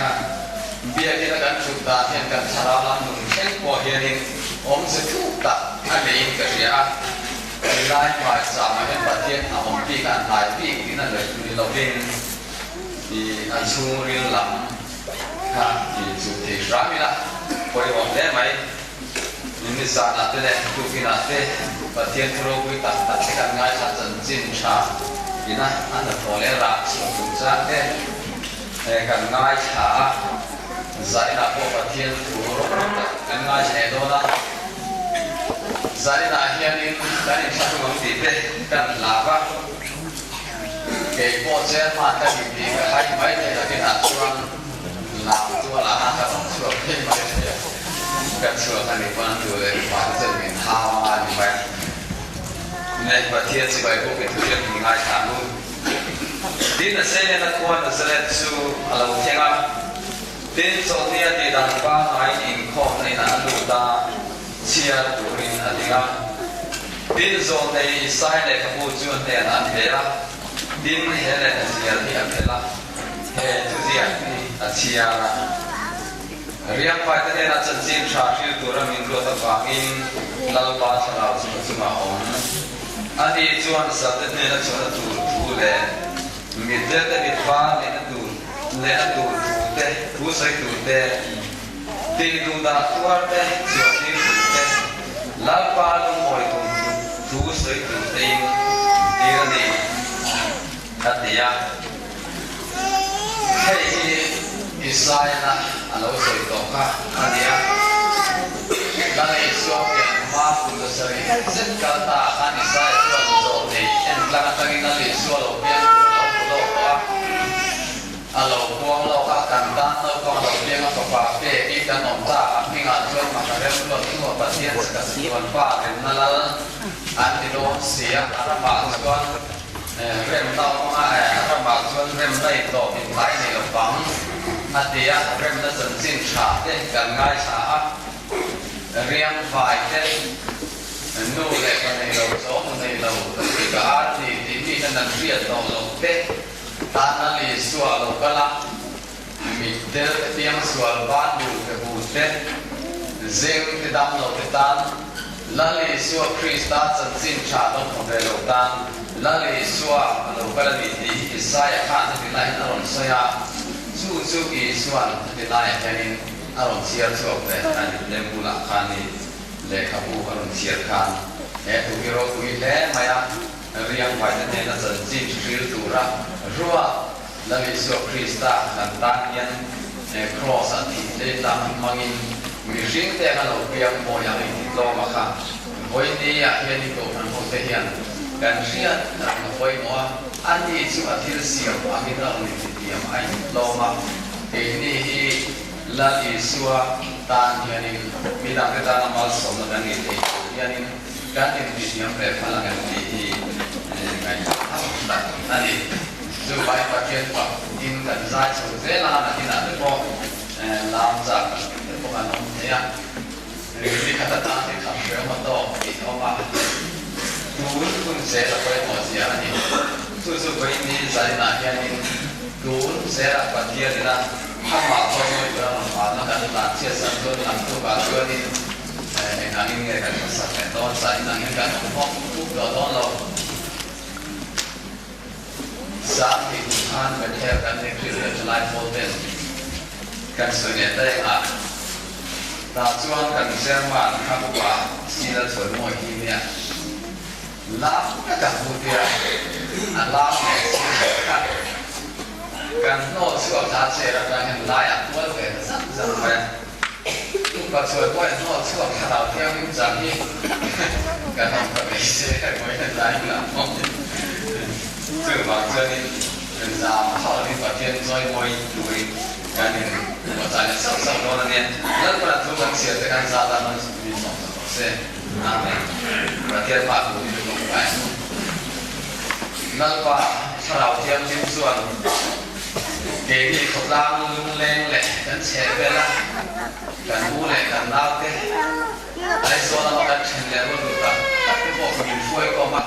kha biakina kan thut dan hian kan thlarau lam nun thleng pawh hianin awmze thuk tak a neiin ka hria a. Helai hmaichangah hian Pathian a awm bik a, a hnai bik tiin a ngaih ni lovin i a chhungril lam kha i chuh thei hram ila pawimawh hle mai. Nizanah te leh tukinah te Pathian thu ropui tak tak te kan ngaithla chanchin tha ina a hnathawh leh rah chhuah chung chang te kan ngaithla a, zainah pawh Pathian thu ropui tak kan ngaithla leh dawn a. Zainah hianin kan inthlahrung ang tih te kan hlak a, kei pawh chairman ka nih tih ka hai mai thei nakinah chuan lam tualah khan ka rawn chhuak phei mai thei a, ka chhuak a nih pawn an duh leh fate chuan min hau anga a ni mai. Ne Pathian chibai bawk i thuhriat min ngaithla ang u. Tin a Seilen a khua Nazareth chu a lo thleng a. Tin, chawlhni a tih dan pangaiin inkhawmna inah a lut a, chhiar turin a ding a. Tin, zawlnei Isai lehkhabu chu a hnenah an pe a, tin, he lehkha zial hi a phelh a, he thuziak hi a chhiar a. Riangvaite hnenah chanchin tha hril tura min ruat avangin Lalpa thlarau chu ka chungah a awm. Ani chuan salte hnena chhuahna tur thu leh Mitdelte mitva lehna tur lehna tur thu te, thu sawi tur te, tih duh dah tuar te, chhuah tir tur te, Lalpa lungawi tum thu sawi tur tein tir a ni, a ti a. Hei hi Isaiah-na a lo sawi tawh kha a ni a. Lal Isua pian hma kum zasarih zet kal ta khan Isaiah chuan zawh nei en tlang atangin Lal Isua lo piang tur a lo hmu lawk tawh a. A lo puang lawk a, kan tan naupang lo piang a fapa pek i kan awm ta a hmingah chuan Maharem ruat hnuah Pathian chaka chatuan pa remna lal an ti dawn si a, a ramah chuan Remna awm a, a ramah chuan remna in tawp in tlai nei lo vang a ti a, remna chanchin tha te kan ngaithla a, riang vai te, nu leh pa nei lo, chaw nu nei lo, ka tui ka ar ni tih mi hian an hriat tawh loh te tan a li suah lo kal a, mitdel te piang sual van bu te bu te, zeng te dam lo te tan Lal Isua Krista chanchin tha lo hmu ve lo tan Lal Isua a lo kal a ni tih hi Isaia khan heti laiin a rawn sawi a, chu chu Isua'n heti laiah hianin a rawn chhiar chhuak ve a ni. Temple-ah khan ni lehkhabu a rawn chhiar khan he thu hi ropui hle mai a, riangvaite hnena chanchin hril tura ruat Lal Isua Krista kan tan hian Kraws-ah thih hlei tlak hmangin mihring te anga lo piang mawi ang inti tlawm a kha. Vawinia hian i kohhran hote hian kan hriat tak na pawimawh a, ani chu a thil siam angin a rawn inti thiam a inti tlawm a, keini hi Lal Isua tan hianin midangte tana malsawmna kan ngei theih tur hianin kan inti thiam ve phal ang em tih hi ngaihtuah tak a ni. Chu vai Pathian fak in kan zai chho zel a, nakinah te pawh lam chak te pawh kan awm thei a, ri khat atan ri khat hreawm a tawk tih a awm a, tun hun zel a pawimawh zia a ni. Chu chu vawiin zainah hianin tun zela Pathian ina amah pawimawh tura rawn vanna kan tlan chhiat sak chuan lam tukah chuanin eng angin nge kan hmasak leh dawn, zain angin kan awm hawk huk tawh dawn lo. Zan tih duh khan Bethel kan ni Khrih leh Thalai pawl ten kan sawi leh ta eng a, tah chuan kan chairman kha upa Sila chuan mawi hi nia lam vek a hmu tia a lam leh si kha kan hnawh chhuak thla chair atang hian laiah kual ve ta zak zak mai a, upa chuan mawi hnawh chhuak thlarau thianghlim chang hi kan awm ta mai se mawi hian lai lam mawi. Chuvang chuanin zam hauhin Pathian chawimawi turin kan in buatsaih leh sauh sauh dawn a nia. Lalpana thu kan chhiar te khan zat a hman min sawm ta tawh se. Amen. Pathian hma turin min awm ngai. Lalpa Thlarau Thianghlim chuan keini khawtlang lungleng leh kan chheh vel a, kan u leh kan naute Aizawl lama kan then leh rual duh tak tak te pawh min hruai kawm a.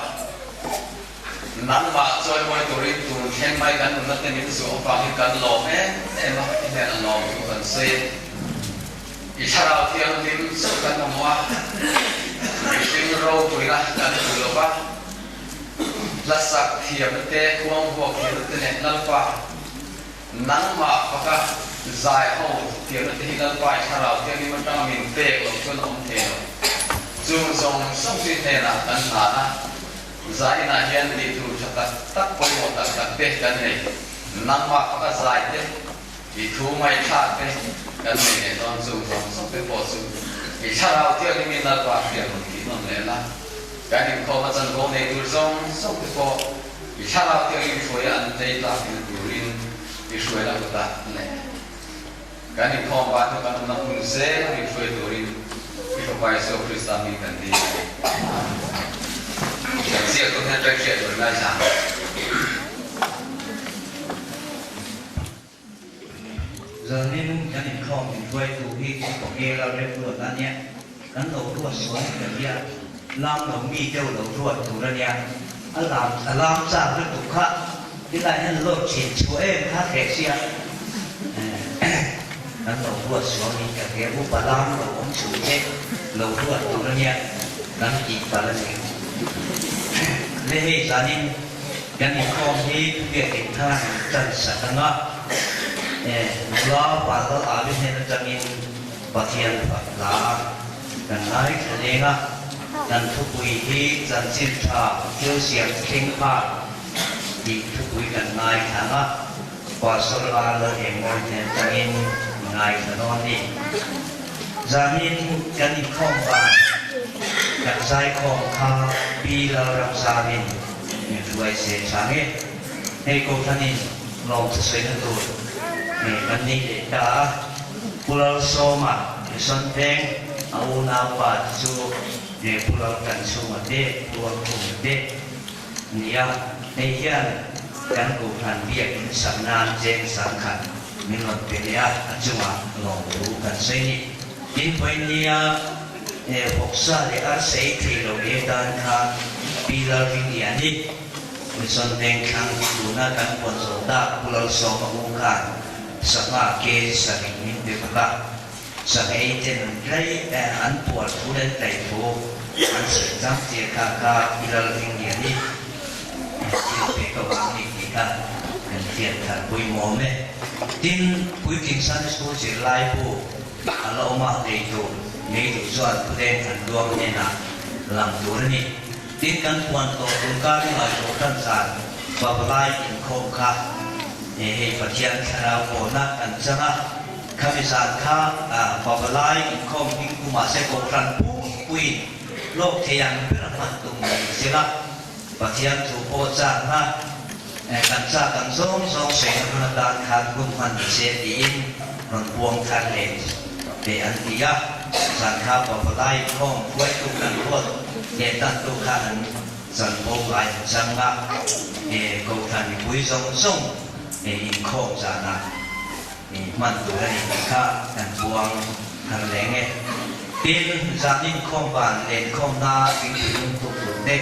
Nangmah chawimawi turin tun thleng mai kan nunna te min zuah avangin kan lawm em em a, i hnenah lawm thu kan sawi e. I thlarau thianghlim chauh kan mamawh a, mihring ropuina kan duh lo va, hlasak thiamna te, khuangvuak thiamna te leh Lalpa nangmah faka zai ho thiamna te hi Lalpa i thlarau thianghlim atanga min pek loh chuan a awm thei lo. Chung zawng zawng chu i hnenah kan hlan a. Zainah hian tih tur tha tak tak pawimawh tak tak te kan nei. Nangmah faka zai te, i thu ngaihthlak te kan nei leh dawn chung zawng zawng te pawh chu i thlarau thianghlim in Lalpa hriat rawn tih nawn leh la. Kan inkhawm a chanvo nei tur zawng zawng te pawh i thlarau thianghlim hruaia an tlei tlak ina turin i hruaina kutah leh kan inkhawm ban chu kan awmna hmun zel a min hruai turin i Fapa Isua Krista hming kan dil a ni. Amen. Kan ziak tur hian ṭaihriat tur ngaithla ang. Zanin kan inkhawm min hruaitu hi Khawngela remruat a nia, kan lo ruat sual ka nia, lam lo mi deuh lo ruat tur a nia, a lam a lam chak lutuk kha tilai hian lawt thin chhuah em kha hreh sia kan lo ruat sual in ka hria upa lam lo awm chhun che lo ruat tur a nia kan tih palh a ni. Le hei zanin Kan inkhawm hi biakinn khan tan sak ang a, nula Vanlal Avi hnen atangin Pathian fak hla a kan ngaithla leng a, kan thupui hi chanchin tha thil siam thleng khan tih thupui kan ngaithla ang a, Pastor Lal Engmawi hnen atangin ngaithla dawn ni. Zanin kan inkhawm van kan zaikhawm kha Pi Lalramzalin Min hruai se tha nge? Hei Kohhranin lawmthu sawina tur nge kan nei leh ta a, Pu Lalsawma Mission Veng a unaupa te chu nge Pu Laltanchhunga te, Pu Rualkhuma te nia, hei hian kan Kohhran biakin sak nan cheng sangkhat min rawn pe leh a, a chungah lawmthu kan sawi ni. Tin, vawiin nia He vawksa leh arsa ei thei lo e tan kha Pi Lalringliani, Mission Vengthlang tuna kan puan zawh tak Pu Lalsawma u khan sangha kg sarih min pe bawk a. Sangha ei ten an tlai an puar thu leh an tlai thu an sawi chang chiah kha kha Pi Lalringliani thil pek avang a ni tih kha kan hriat thar pawimawm e. Tin, puitling Sunday School zirlai bu A la awm a, neitu neitu chuan thudeng an luang hnenah lang tur a ni. Tin, kan puan tawh tun kar i ngaihtuah tan zan pavalai inkhawm kha he hei Pathian thlarau pawhna kan chang a, khami zan kha pavalai inkhawm hming pu mahse kohhran pumpuiin hlawk thei ang ber a hman tum ni sela Pathian thu pawh chakna Kan chak ang zawng zawng sawina hmun atan khan hun hman ni se tiin rawn puang thar leh ve an ti a. Zan kha pavalai khawm hruaitu kan ruat leh tantu khan an chanvo ngai an chang a, Kohhran mipui zawng zawng inkhawm zanah hman tur a ni tih kha kan puang thar leng e. Tin, zan inkhawm van lenkhawmna thingpui lung tuk tur te,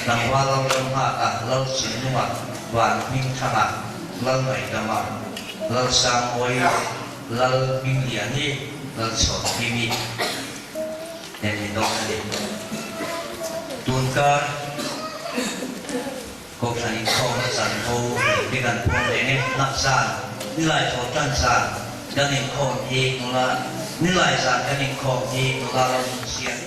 Tlangval Lalram Nghaka, Lal Chungnunga, Van Hmingthanga, Lal Ngaihdama, Lal Sangmawi, Lal Hmingliani, Lal Chhawnhmimi nen ni dawn a ni. Tunkar. Kohhran inkhawm a chanvo te kan puang leh nge hlak zan, nilai thaw tan zan kan inkhawm hi nula, nilai zan kan inkhawm hi nula lo hmun siam.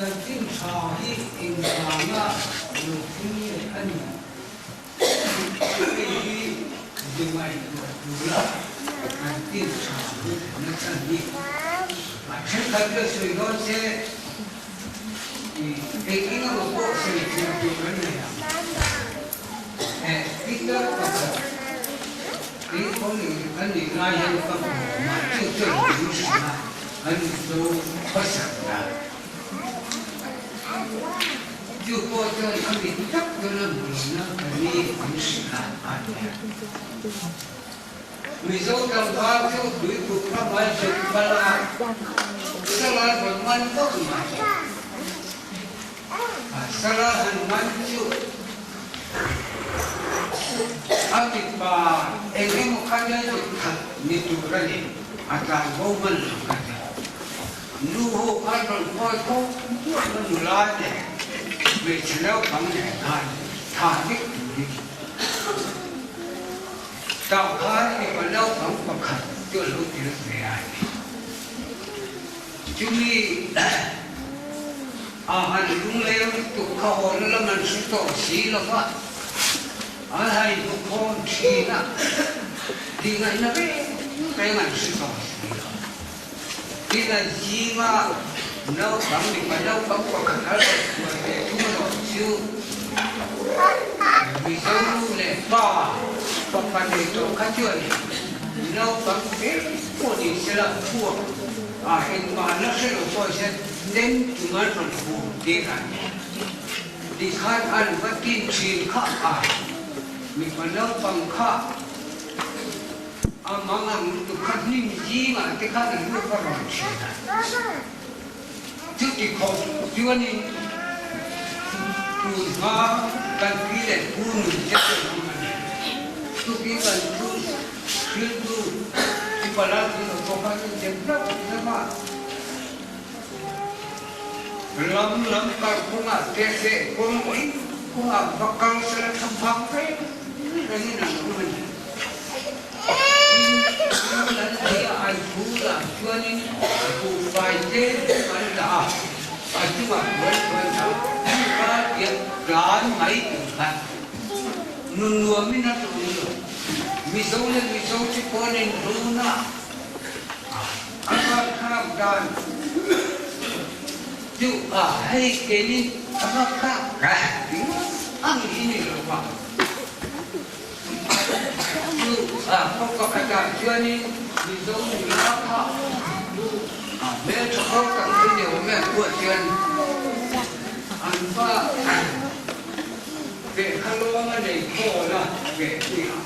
Chanchin tha hi engvanga lo thleng nge a ni? Hei hi dingaihtuah tura kan tin tha hi na chhan hi a thenkhat ka sawi dawn se eng eng emaw pawh sawi thiam tur kan nei ang. Peter pakhat keipawh nih an nih lai hian ka hmu awm a, chu chuan min hrilh a, an zo khawsak dan. Chu pawh chuan a mit tak chuan a hmu lo na ka ni an hrilh a, a ti a. Mizo tlangval chu tuikuk ramah zuk kal a, sala rawn man vak mai. A sala han man chu a mipa eng emaw kha nia zuk khat ni tur a ni, a tlan bo hman lo ka ti. Nu ho khan rawn khawi khawp khawp a nula te hmeichhe naupang nen khan tha vek turin. Tah khan mipa naupang pakhat chu a lo tel ve a ni. Chumi a han lungleng lutuk kha hawn lam an hre tawh si lo va, an han inhmukhawm thin a, tih ngaihna reng reng an hre tawh si lo. Tin an zinga naupang mipa naupang pakhat a rawn chhuah ve thung erawh chu Mizo nu leh pa fapa nei tawh kha chuan naupang te pawh ni sela chhuak a engmah la hre lo pawh hian nem chung an rawn hmu tir a ni. Tikhan an va tin thin kha a mipa naupang kha A mang ang lutuk kha hnim zingah te khan an lut a rawn thin a. Chuti khawp chuanin tun hma kan pi leh pu nun te chu an awm a ni. Tukin kan thu hriltu Upa Lalthunga pawh khan in dem hlauh hlauh a. Lam lam kalphungah te feh kawng kawngah va kal sela thlaphang reng rengin an awm a ni. Tin, an ei a, an phul a, chuanin buhfai te an dah a, a chungah puan chu an dah a, hika tiang tlan mai tur khan nun nuamin a tum lo. Mizo leh Mizo chu pawn inrun a, a ruatthlak dan chu a hei keini a ruatthlak ang hi ni lo va. Chu a khaw pakhatah chuanin Mizo nula kha a hmeltha kho tak chu ni awm e an buah chuan an va feh kha lawng a nei khawl a feh pui a,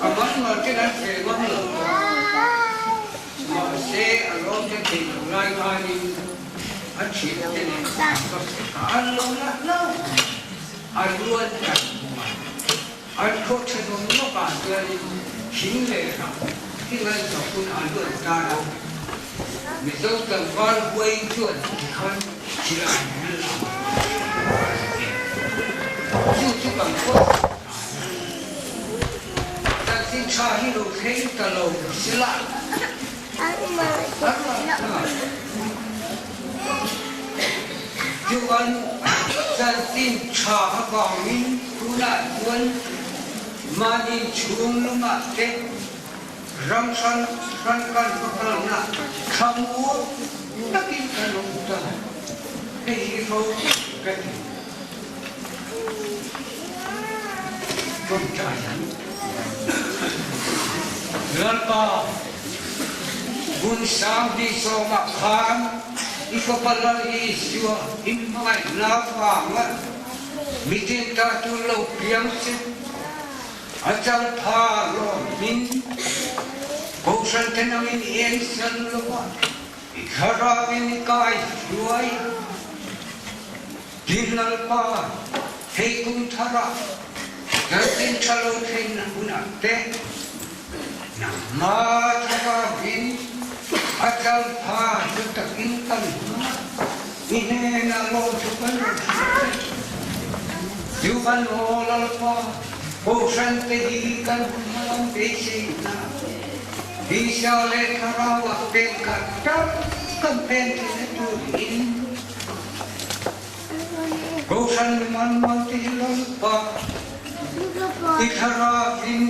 a man mal ten an feh ngam lo tawh mahse a lawm te theih loh lai khanin a thian te nen an va feh kha an lo la hlauh mai. A luan kan hmu a, an khaw thenawm lawkah chuanin thing leh ram thing an zawh hun a luan tan a, Mizo tlangval huai chuan tikhan thil an hmel a, chu chu kan khaw tawh ta a ni. Chanchin tha hi lo thleng ta lo sela a ruat ta. Chuan chanchin tha avangin tunah chuan mahni chhung lungah te ram hran hran kan va kalna thlamuang takin kan awm ta. Hei hi ropui ka ti. Tawngtai ang. Lalpa, hun sang hnih sawmah khan i fapa Lal Isua inhmangaihna vanga mitin ta tur lo piang che a changpha lawmin Kohhran te nangin i ensan lo a, i thlarauin i kai hruai a. Tin Lalpa, hei kum tharah chanchin tha lo thlenna hunah te nangmah thlavangin a tlangpha chu takin kan hmang a, i hnenah lawmthu kan rawn hrilh che. Chu kan aw Lalpa, Kohhran te hi kan hun hmalam beiseina Tisa leh Thlarauah pen khat tak kan pen theihna turin, Kohhran man man te hi Lalpa i thlarauin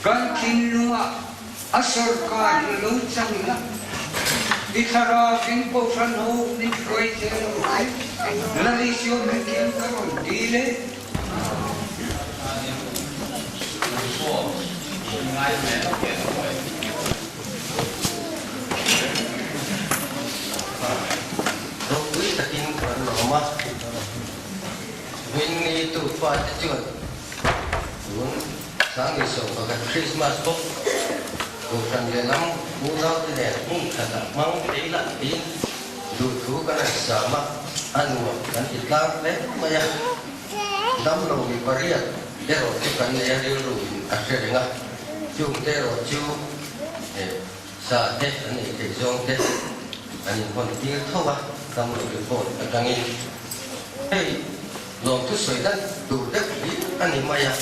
kan thinlungah a sawrkar hi lo chang la, i thlarauin Kohhran ho min hruai zel ang che, Lal Isua hmingin ka rawn dil e. Ropui takin kan lawm a. Vawiin tu fate chuan tun 2011 Krismas bawk Kohhran lehlam unaute nen hmun khatah hmang thei lah tiin duhthu kan han sam a, a nuam kan ti tlang hle mai a. Damlo mi pariat erawh chu kan nei a rilru in a hre reng a, chungte erawh chu Sa te an ei theih zawng te an inhawn tir tho a, damlo report atangin hei lawmthu sawi dan tur deuh hi a ni mai a.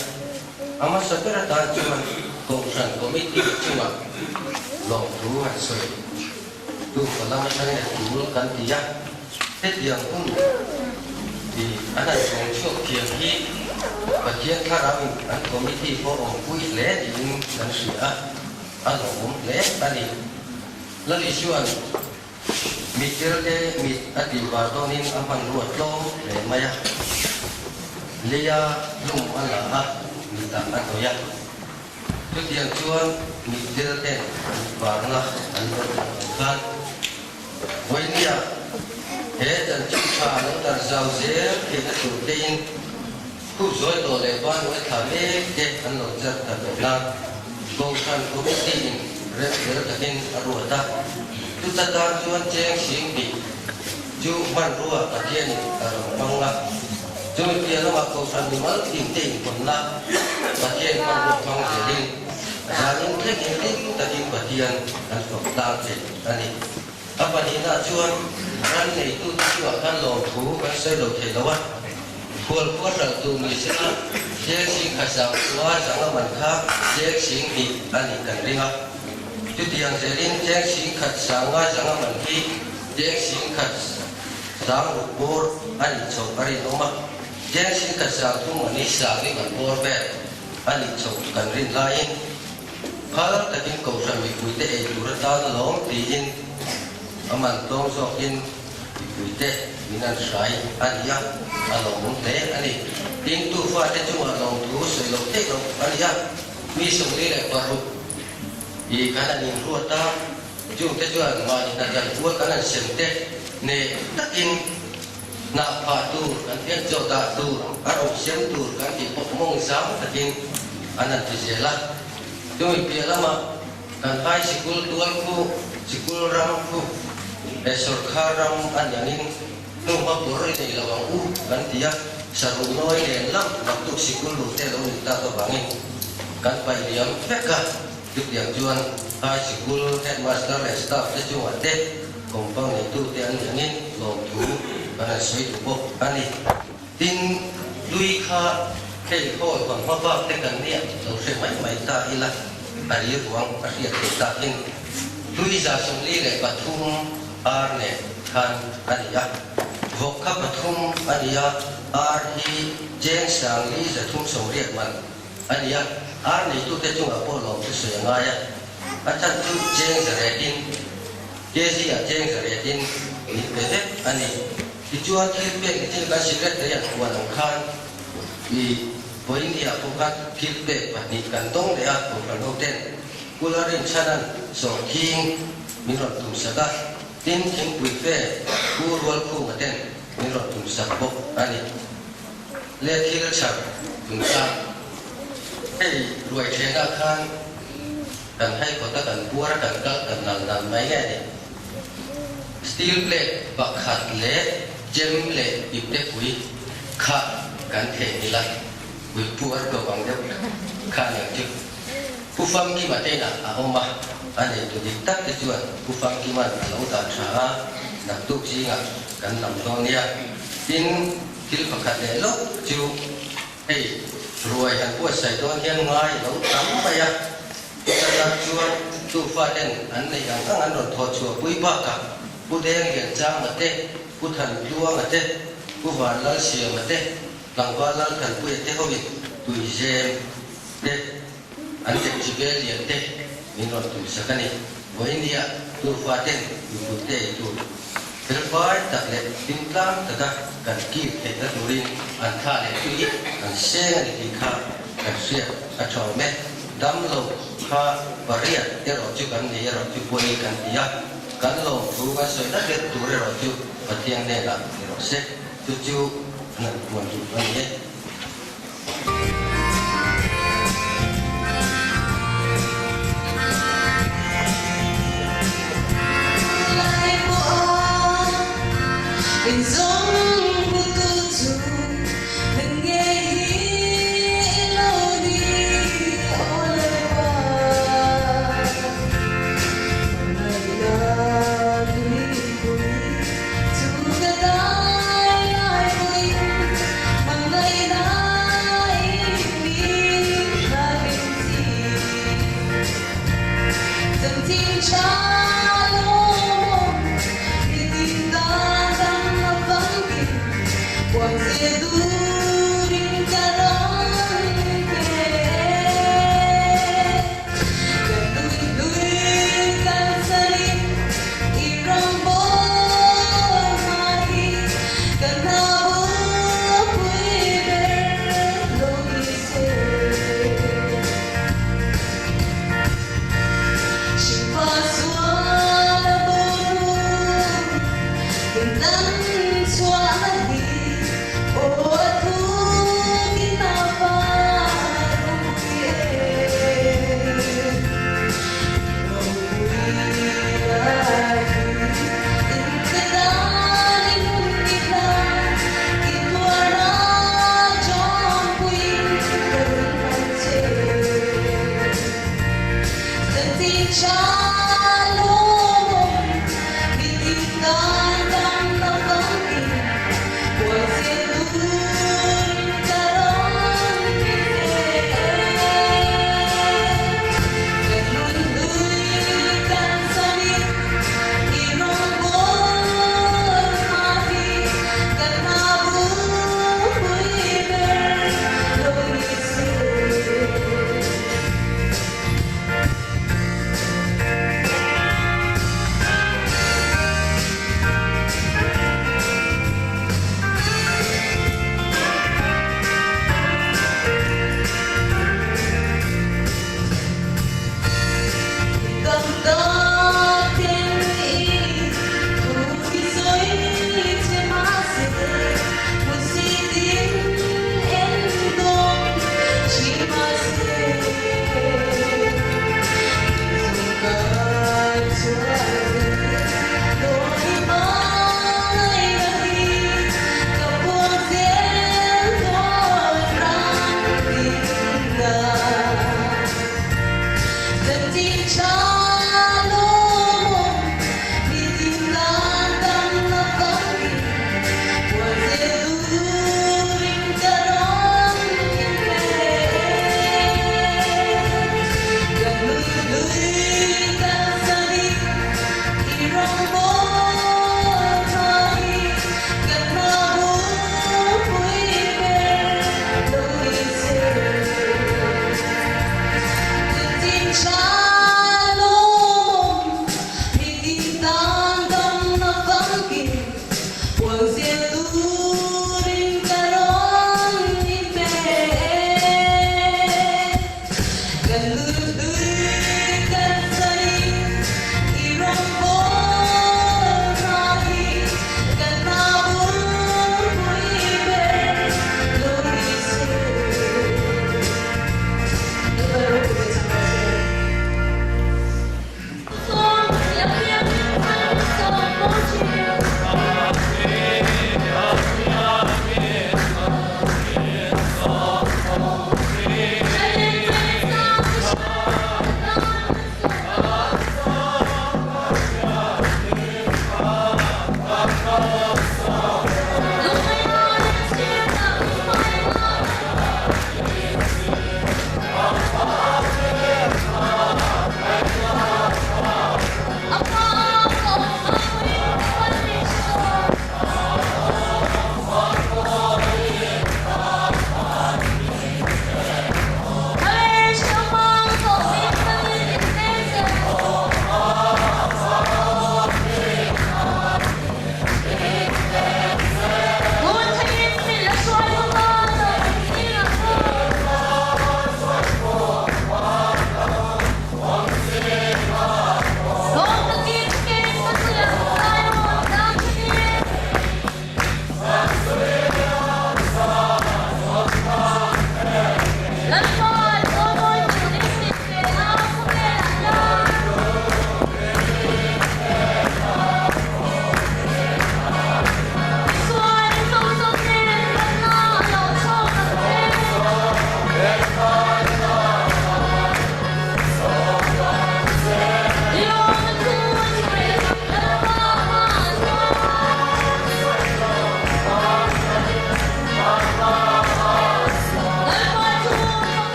A hmasa ber atan chuan Kohhran Committee chungah lawmthu han sawi tu fa lam atangin a tul kan ti a, hetiang hun hi an han chhawng chhuak thiam hi Pathian thlarauin an Committee pawh awmpui hle niin kan hria a. A lawmawm hle a ni. Lal Isua'n mitdelte mit a tihvar dawnin a hmanrua tlawm hle mai a. Leia lum a la a, mitah a hnawih a. Chutiang chuan mitdelte'n mitvarna an lo duh ang khan Vawinia he chanchin tha lo dar zau zel theihna tur tein Khup zawi tawh leh ban uai thla mek te an lo cher ta tawh nan Kohhran Committee in rem fel takin a ruat a. Chuta tan chuan cheng sing hnih chu hmanrua Pathianin a rawn hmang a. Chumi piah lamah Kohhran mimal tin te inhawnna Pathian hmanrua hmang zelin zanin thlengin hlim takin Pathian kan fak tlang thei a ni. A pahnihna chuan ran neitute chungah khan lawmthu kan sawi lo thei lo a, khual khua hralh tur ni sela cheng sing khat zang khua zang a man kha cheng sing hnih a nih kan ring a. Chutiang zelin cheng sing khat sanga zang a man hi cheng sing khat sang ruk bawr a nih chhoh a rinawm a, cheng sing khat sang thum man hi sang li man bawr vel a nih chhoh kan rin laiin, Phal takin Kohhran mipuite ei tur atan lawm tiin a man tlawm zawkin mipuite min an hrai a ni a, a lawmawm hle a ni. Tin, tu fate chungah lawmthu sawi loh theih loh a ni a, mi 46 i kan han inruat a, chungte chuan mahni hna dan kual kan han sem te neh takin hnah phah tur, kan fian chaw dah tur, a rawng siam tur kan tih pawh mawng zang takin an han ti zel a. Chumi piah lamah kan phai sikul tual khu, sikul ram khu leh sawrkhar ram a niangin hnuhma pawr i nei lo ang u kan ti a, saruh nawi nen lam naktuk sikul lu te lo ni tak avangin kan paih liam vek a. Chutiang chuan phai sikul headmaster leh staff te chungah te compound neitute an niangin lawmthu kan han sawi duh bawk a ni. Tin, hlui kha hei hall hawn hma bak te kan nia lo hre mai mai ta ila a ri ruang a hriat theih takin hlui 43 ar nen khan a ni a, vawk kha pathum a ni a, ar hi cheng 5380 man a ni a, ar neitute chungah pawh lawmthu sawi a ngai a, a chhan chu cheng zaretin kg ah cheng zaretin min pe vek a ni. Tichuan thil pek ni chin kan secretary an huan ang khan i Vawinia pawh khan thil pek pahnih kan dawng leh a, Kohhran ho ten Kula Rinchhanan sawrthing min rawn tum sak a, tin thingpui fe Pu Rualkhunga ten min rawn tum sak bawk a ni. Le thil chhar chungchang hei ruai thenah khan kan haikawta kan puar a kan kal kan nal nal mai nge ni. Steel plate pakhat leh chem leh ipte pui kha kan theihnghilh a, pui puar ko ang deuh kha aniang chu. Pu Famkima te inah a awm a, a neitu dik tak te chuan Pu Famkima'n a lo dah tha a, naktuk zingah kan lam dawn nia. Tin, thil pakhat leh lawk chu hei ruai han buatsaih dawn hian ngai lo tam mai a. Chutah chuan tufa ten an neih ang ang an rawn thawh chhuah pui bakah Pu Deng Lian Changa te, Pu Than Tluanga te, Pu Van Lal Siama te, Tlangval Lal Thanpuia te hoin Tuizem te, an dekchi vel lian te min rawn tumsak a ni. Vawinia tufa ten mipuite ei tur felfai tak leh hlimtlang taka kan kir theihna turin an thla leh tui an seng a ni tih kha kan hriat a tha awm e. Damlo kha pariat erawh chu kan nei erawh chu pawi kan ti a, kan lawmthu kan sawi na ber tur erawh chu Pathian hnenah ni rawh se. Chu chu. kan han puan duh a ni e.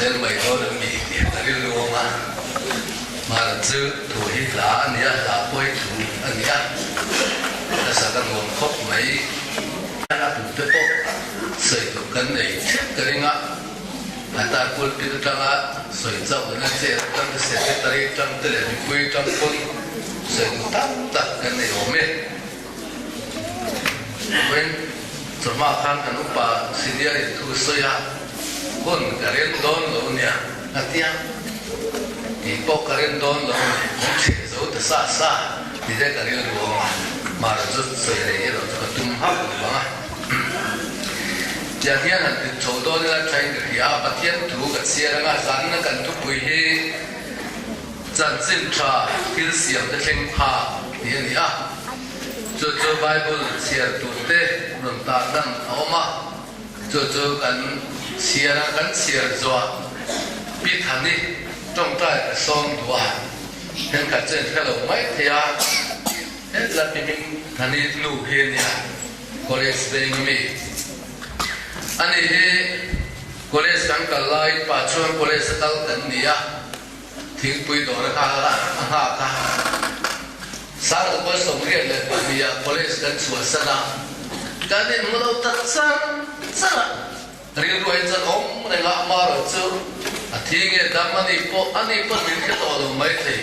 zel mai dawn em ni tih ka rilru awm a. Mahni chu thu hi hla a nia, hla pawi thu a nia, ka sak a nuam khawp mai. A tute pawh sawi tur kan nei theuh ka ring a, a tar pulpit atanga sawi chauh leh chair atang te secretary atang te leh mipui atang pawn sawi tur tam tak kan nei awm e. Vawiin chawhma khan kan upa senior in thu sawi a, hun ka ren dawn lo nia a tia, tih pawh ka ren dawn lo a ni, min ṭheh zo ta sa sa ti te ka rilru awm a, mahni chu sawi rei erawh chu ka tum hauh lo vang a. Tiang hian han tit chho dawn ila ṭhain ka hria a, Pathian thu ka chhiar anga zanna kan thupui hi, Chanchin tha thil siam te thleng pha tih a ni a, chu chu Bible chhiar tur te rawn tar dan a awm a, chu chu kan chhiar a, kan chhiar zuah Pi Thani tawngtai ka sawm duh a, thenkhat chu in hre lo mai thei a, hetlai Pi Hming Thani nu hi a nia, College veng ami a ni hi, College kan kal lai pa chuan College a kal kan ni a. Thingpui dawr a nghal a, a nghak a. Sangkawr 72 ah college kan chhuahsan a, kan inhmu lo ta char char a. Rilru hi chuan awm reng a, amaherawh chu a thi nge dam a ni pawh, a ni pawn min hre tawh lo maithei.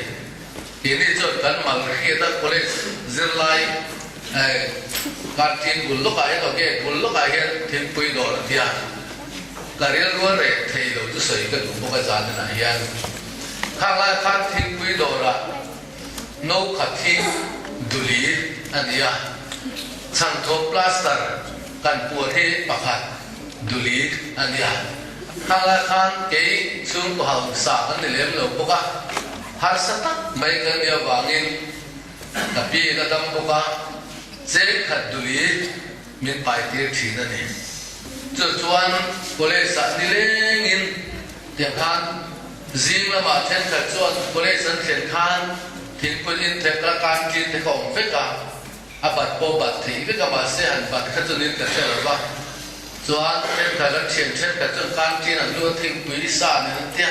Keini chuan kan mal hriat a, college zirlai canteen bul lawkah hian aw gate bul lawkah hian thingpui dawr a tia. Ka rilru a reh thei lo chu sawi ka duh bawk a zaninah hian khang lai khan thingpui dawrah no khat hi duli a ni a, chhangthawp plaster kan puar hi pakhat duli a ni a, khang lai khan kei chhungkaw hausa kan ni lem lo bawk a, harsa tak mai kan nih avangin ka pi in a dam bawk a, cheng khat duli min pai tir thin a ni. Chu chuan college ah nilengin tiang khan zing lamah thenkhat chuan college an thlen khan thingpui in thek a canteen te kha awm vek a, a bat pawh bat theih vek a mahse han bat kha chuan in ka hre lo va. Chuan thenkhat an thian thenkhat chuan canteen an lu a thingpui sa nen an tia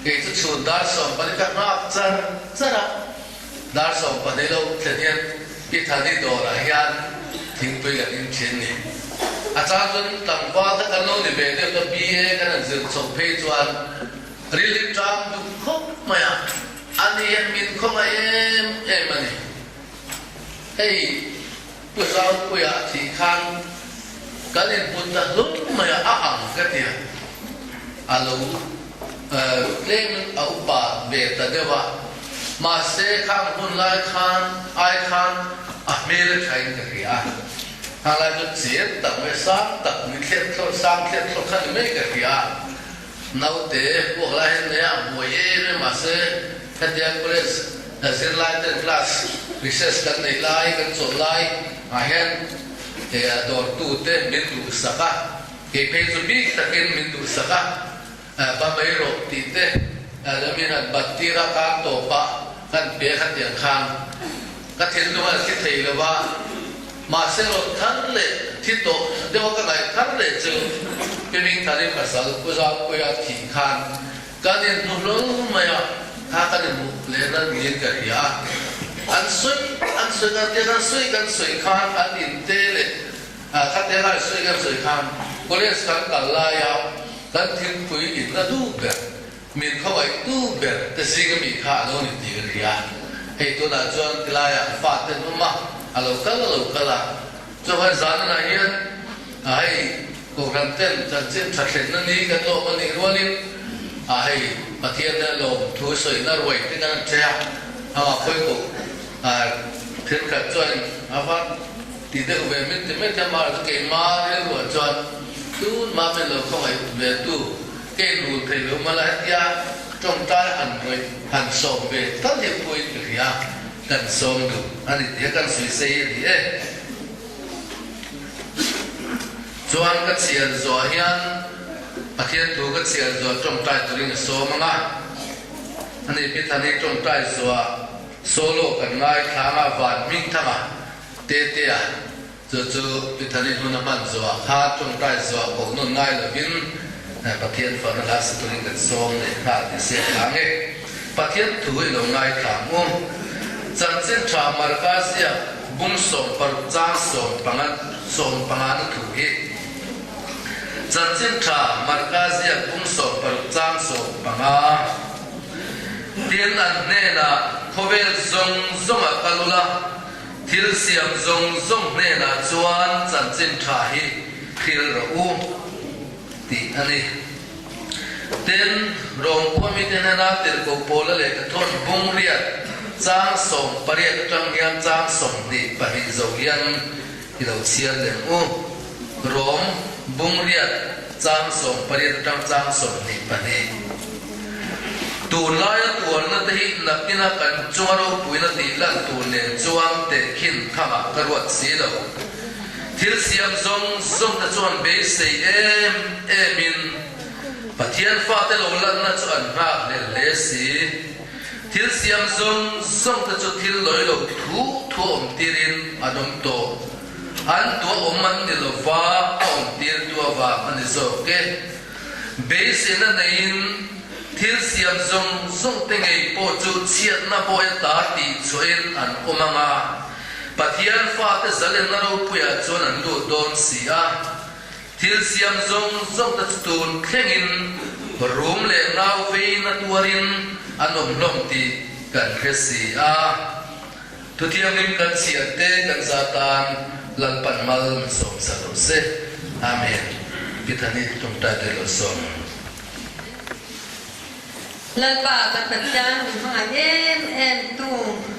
kei chu chhun dar 12 ka nghak char char a. Dar 12 lo thlen hian Pi Thani dawrah hian thingpui kan in thin ni. A chang chuan tlangval kha kan lo ni ve deuh ta BA kan han zir chho phei chuan ril hi tang duh khawp mai a, a ni hian min khawngaih em em a ni. Hei Pu Zaupuia a thih khan kan inhmu ta hlum mai a, a ang ka ti a, a lo Tlemin a upa ve ta deuh a, mahse khang hun lai khan ai khan a hmel a thain ka hria a, khang lai chu chet tak mai sang tak ni thlet thlawh sang thlet thlawh kha ni mai ka hria a, naute puak lai hian nei a buai em em mahse hetia college zirlai ten class recess kan neih lai kan chawlh lai ah hian dawrtu te min duhsak a, kei phei chu bik takin min duhsak a. Ba mai rawh tih te lamin an bat tir a, kar tawp a kan pe kha tiang khan ka thinlung a thi thei lo va, mahse rawn thar leh thi tawh deuh a ka ngaih thar leh chu Pi Mingthari pasal Pu Zaupuia thih khan kan inhmu hlawl mai a, kha kan inhmu leh nan niin ka hria a, an sawi an sawi kan tia kan sawi kan sawi khan an inte leh Khatia ngai sawi kan sawi khan college kan kal laia kan thingpui inna du ber, min khawngaih tu ber te zinga mi kha a lo ni tih ka hria. Hei tunah chuan tilaiah fa ten awm a, a lo kal a lo kal a. Chuan zanah hian hei Kohhran ten chanchin tha thlenna ni kan lawm a nih rualin hei Pathian nen lawm thu sawina ruai te kan an ṭhe a, amah pawimawh thenkhat chuan a va Ti deuh ve min ti mai thei amah chu keimah rilruah chuan tunmah min lo khawngaih ve tu kei rul thei lo mala hetia tawngtai han rawih han sawm ve tal hi pawhin ka hria kan sawm duh a ni tih a kan sawi sei a ni e. Chuan ka chhiar zawh hian Pathian thu ka chhiar zawh tawngtai turin ka sawm ang a, ani Pithani tawngtai zawhah solo kan ngaithlang a van hmingthanga Tetea, chu chu Pithani hmun a hman zuah kha tawngtai zuah koh nawn ngai lovin Pathian fakna hla sa turin kan sawm leh nghal ni se tlang e. Pathian thu i lo ngaithla ang u. Chanchin tha Marka ziak bung 16 chang 15 15 na thu hi. Chanchin tha Marka ziak bung 16 chang 15. Tin an hnenah khawvel zawng zawngah kal ula, thil siam zawng zawng hnenah chuan chanchin tha hi hril rawh u tih a ni. Tin, Rawngkua mite hnena tirhkoh Paula lehkha thawn bung riat chang 18 atang hian chang 22 zo hian i lo chhiar leh ang u. Rom bung riat chang 18 atang chang 22. Tunlaia tuarna te hi nakina kan chunga ropuina tih lan tur nen chuan tehkhin thamah ka ruat si lo. Thil siam zawng zawng te chuan beisei em emin Pathian fate lo lanna chu an nghak hlel hle si. Thil siam zawng zawng te chu thil lawi lo thu thu awm tirin an awm tawh. An tuah awm an ni lova, a awm tirtu avang a ni zawk e. Beiseina neiin thil siam zawng zawng te ngei pawh chu chhiatna bawi ata tih chhuahin an awm ang a, Pathian fate zalenna ropuiah chuan an lut dawn si a. Thil siam zawng zawng te chu tun thlengin rum leh ngau veina tuarin an awm hlawm tih kan hre si a. Thuthianghlim kan chhiar te kan za tan Lalpan mal min sawm sa lo se. Amen. Pithani tawngtai te lo sawm. Lalpa kan Pathian min hmangaih em em tu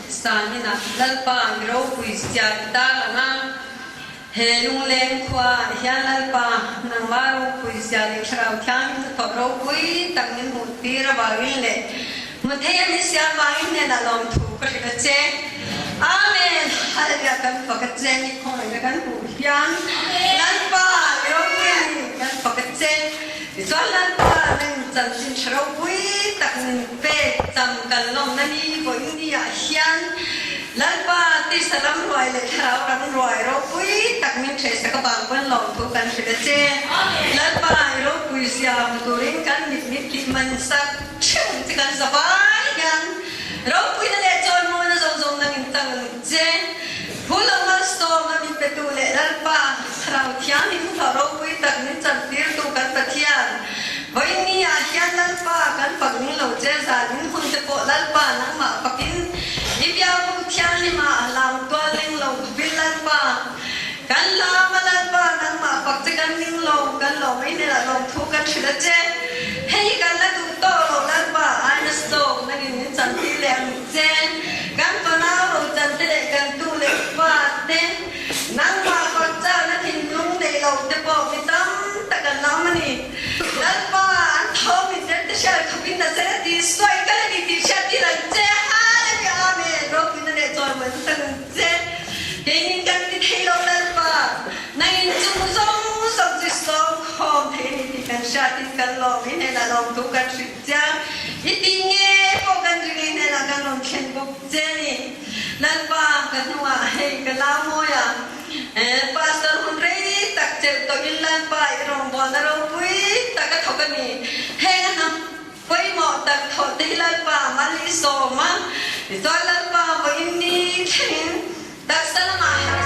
Sanginah Lalpa mi ropui siar i tarlang a. He lungleng khua ah hian Lalpa nangmah ropui zia leh Thlarau Thianghlim hnathawh ropui tak min hmuh tir avangin leh hmu thei a min siam vangin hnenah lawmthu ka hrilh a che. Amen! Hallelujah kan fak a che ni khawngaihna kan hmuh hian Lalpa i ropui a ni kan fak a che. Tichuan Lalpa nang chanchin tha ropui tak min pek cham kan lawmna ni vawiin ni ah hian Lalpa tisa lam ruai leh thlarau ram ruai ropui tak min ṭhehsak avang pawn lawmthu kan hrilh a che. Lalpa i ropui zia hmu turin kan mit mit tih man sak ṭheuh ang che kan zavai hian ropuina leh chawimawina zawng zawng nangin chang ang che. Phulo malsawmna min petu leh Lalpa thlarau thianghlim hlawh ropui tak min chantirtu kan Pathian vawiin ni ah hian Lalpa kan fak ning lo che zan in hun te pawh Lalpa nangmah fakin i biakbuk thianghlim ah lam tual leng lo khawpin Lalpa kan lam a Lalpa nangmah fak che kan ning lo kan lawm ei hnenah lawmthu kan hrilh a che hei kan la duh tawh lo Lalpa aina stawk nangin min chantir leh ang Che, kan fanau rochan te leh kan tu leh fa te, nangmah fak chakna thinlung neih loh te pawh mi tam tak an la awm a ni. Lalpa, an tho min der te hriat khawpin Nazareth Isua i kal a ni tih hriat tir ang che. Hallelujah Amen. Ropuina leh chawimawi chu tak ang che. Keinin kan ti thei lo Lalpa, nangin chung zawng zawng chu i sawmkhawm thei a ni tih kan hriatin kan lawm i hnenah lawmthu kan hrilh. Chiang i ti nge pawh kan ring i hnenah kan rawn thlen bawk che a ni. Lalpa ka hnungah hei ka lau mawi a, Pastor hun rei tak chelh tawhin Lalpa i rawngbawlna ropui tak a thawk a ni. Heng a hnam pawimawh tak thawh te hi Lalpa mal i sawm a, tichuan Lalpa vawiin ni thlengin taksa lamah harh.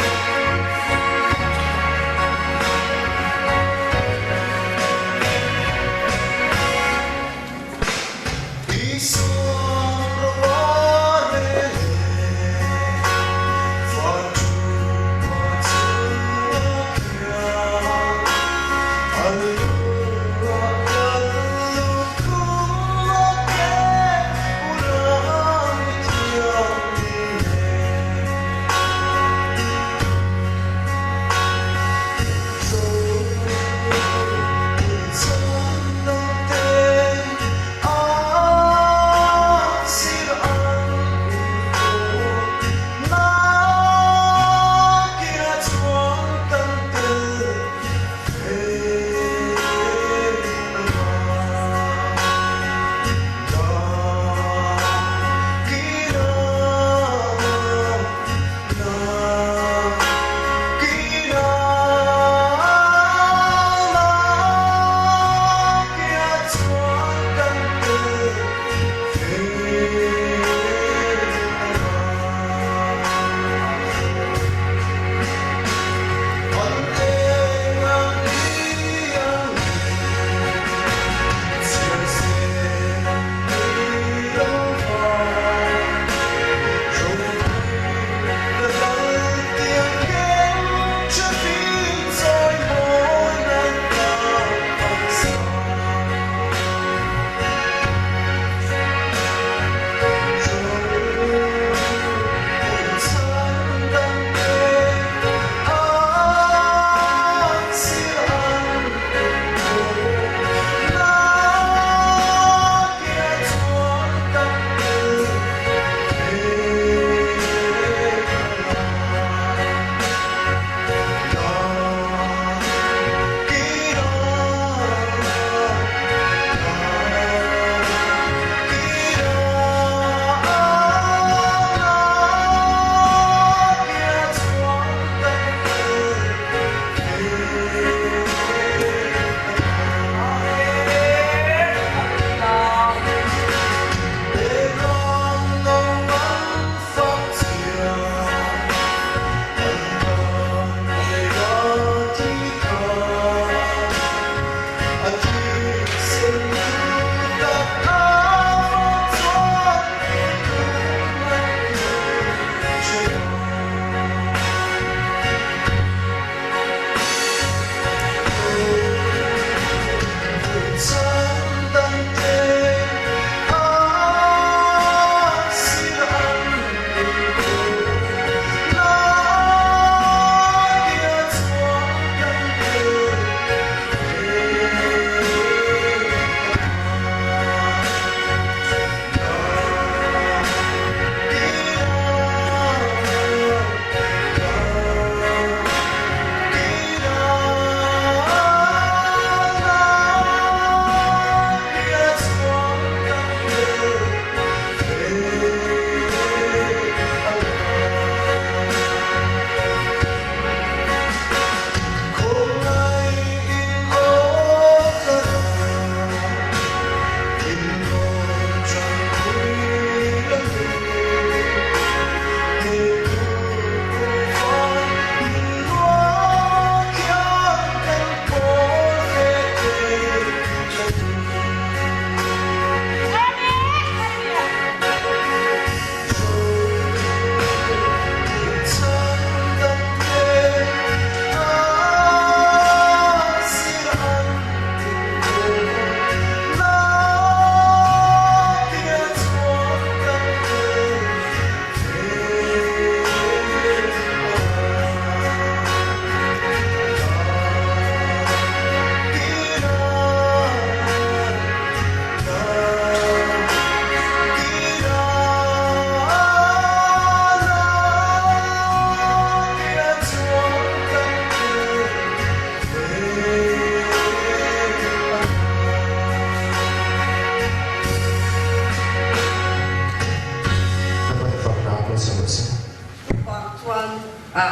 A,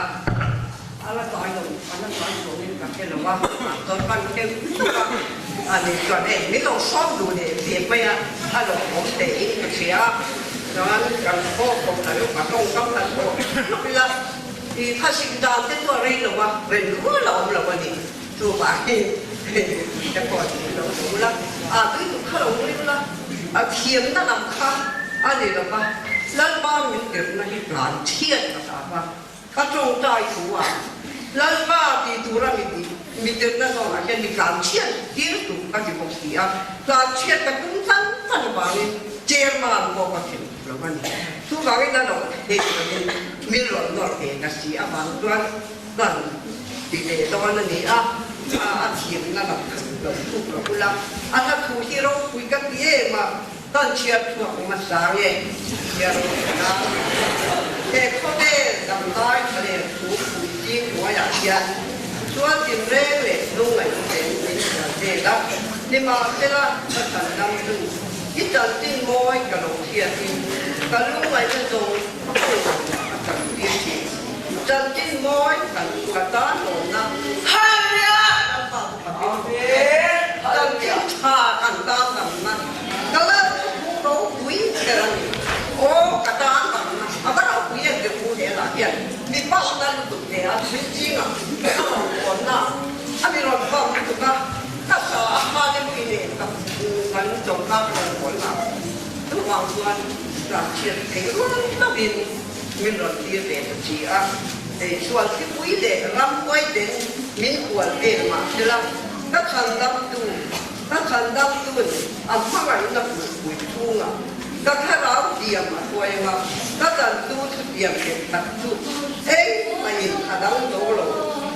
a la tlai lo, a la tlai chuangin ka hre lo a, chuan kan keu tuk a, a ni chuan hei min lo sawm duh leh ve mai a, a lo awm teh in ka hria a, chuan kan khaw kawm ta reuh ka tawngkam kan thawh hlawk ila, i thasik dan te chu a rei lo a, ren rual a awm lo a ni, chuvangin te pawh tih lo duh ula, a tui tuk kha lo nui ula, a thiamna lam kha a ni lo va, Lalpa min tirhna hi tlan chhiat ka ta va, ka tawngtai thu a, Lalpa tih tura mi tih mi tirhna zawnah hian mi tlan chhiat tir tur ka ti bawk si a, tlan chhiat ka tum fan fan avangin chairman pawh ka thlen lo a ni. Chuvangin a lo theih lovin min rawn nawr ve ta si avang chuan kan ti leh dawn a ni a, a thiamna lam kha lo thuk lo ula, a hla thu hi ropui ka ti em a, Kan chhiar chhuak hmasa nge chhiar rawh a? He khawvel damlai tha leh thu pui zing hnuaiah hian chuan tinreng leh lungngaihna ten min hruai vel a, nimahsela ka chhan dam chu i chanchin mawi ka lo hriatin ka lungngaihna zawng zawng a chan tir thin. Chanchin mawi kan ka tan lawmna Hallelujah! Lalpa chu fakin awm e. Chanchin tha kan tan damna Ka lal chu thu ropui ber a ni. Aw, ka tan damna a va ropui em tih thu he lah hian mi pakna lutuk hle a, thil zingah a rawn kawnna a mi rawn vang lutuk a, ka sa a Hallelui nen ka kan chawlhkar rawn kawnna chuvang chuan tlanchhiat thei rual lovin min rawn tir ve ta chi a. Hei chuan thlipui leh ramhuai ten min hual vel mahsela ka chhan damtu Ka chhandamtun a hmangaihna kulhpui chhungah ka thlarau diam a hruai anga, ka tlantu thutiam nghet tak chu engmaiin a dang zo lo.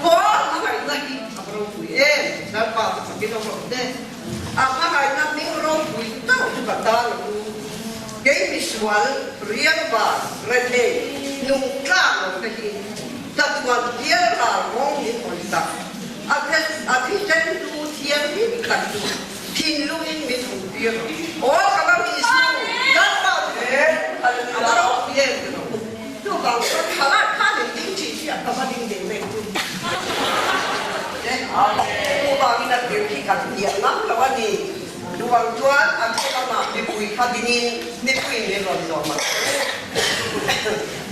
Aw, hmangaihna hi a va ropui em! Lalpa chu fakin awm rawh se. A hmangaihna hming ropui chauh chu ka tan a lu. Kei misual, riangvar, rethei, nung tlak lo te hi chatuan bial ral rawng min hawi tak. A a thisen chu thianghlim tak chu thinlungin min hmuh tir rawh. Aw ka va mi su, Lalpa chu a va ropui em ti rawh u. Chuvang chuan thalai khan in ding tih hi a ka va ding ding vek chu. Chuvangin a tir khi kan hniam ngam lo a ni. Chuvang chuan a thu lamah mipui kha dingin mipuiin min rawn zawm ang che u.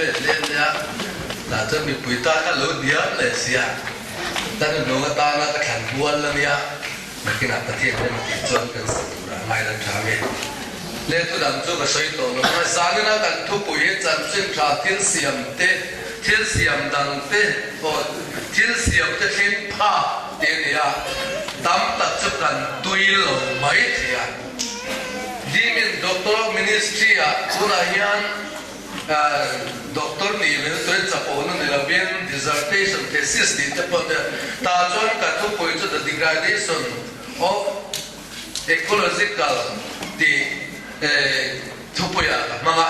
ve hle ania, tah chuan mipui tan kha lo hniam leh sia, ka nuhnung atana ka thlan hual ania, nakinah Pathian rem a tih chuan kan sawi turah ngai la tha nge. Le thu dang chu ka sawi tawh lo ang a, zanina kan thupui hi chanchin tha thil siam te, thil siam dang te aw thil siam te thleng phak tih a ni a, tam tak chu kan tui lo mai thei a. Dimin Doctor of Ministry ah tunah hian Doctor nih ve chu chuan chapona ni lovin dissertation thesis tih te pawh nia tah chuan ka thupui chu the degradation of ecological tih Thupuiah ka hmang a,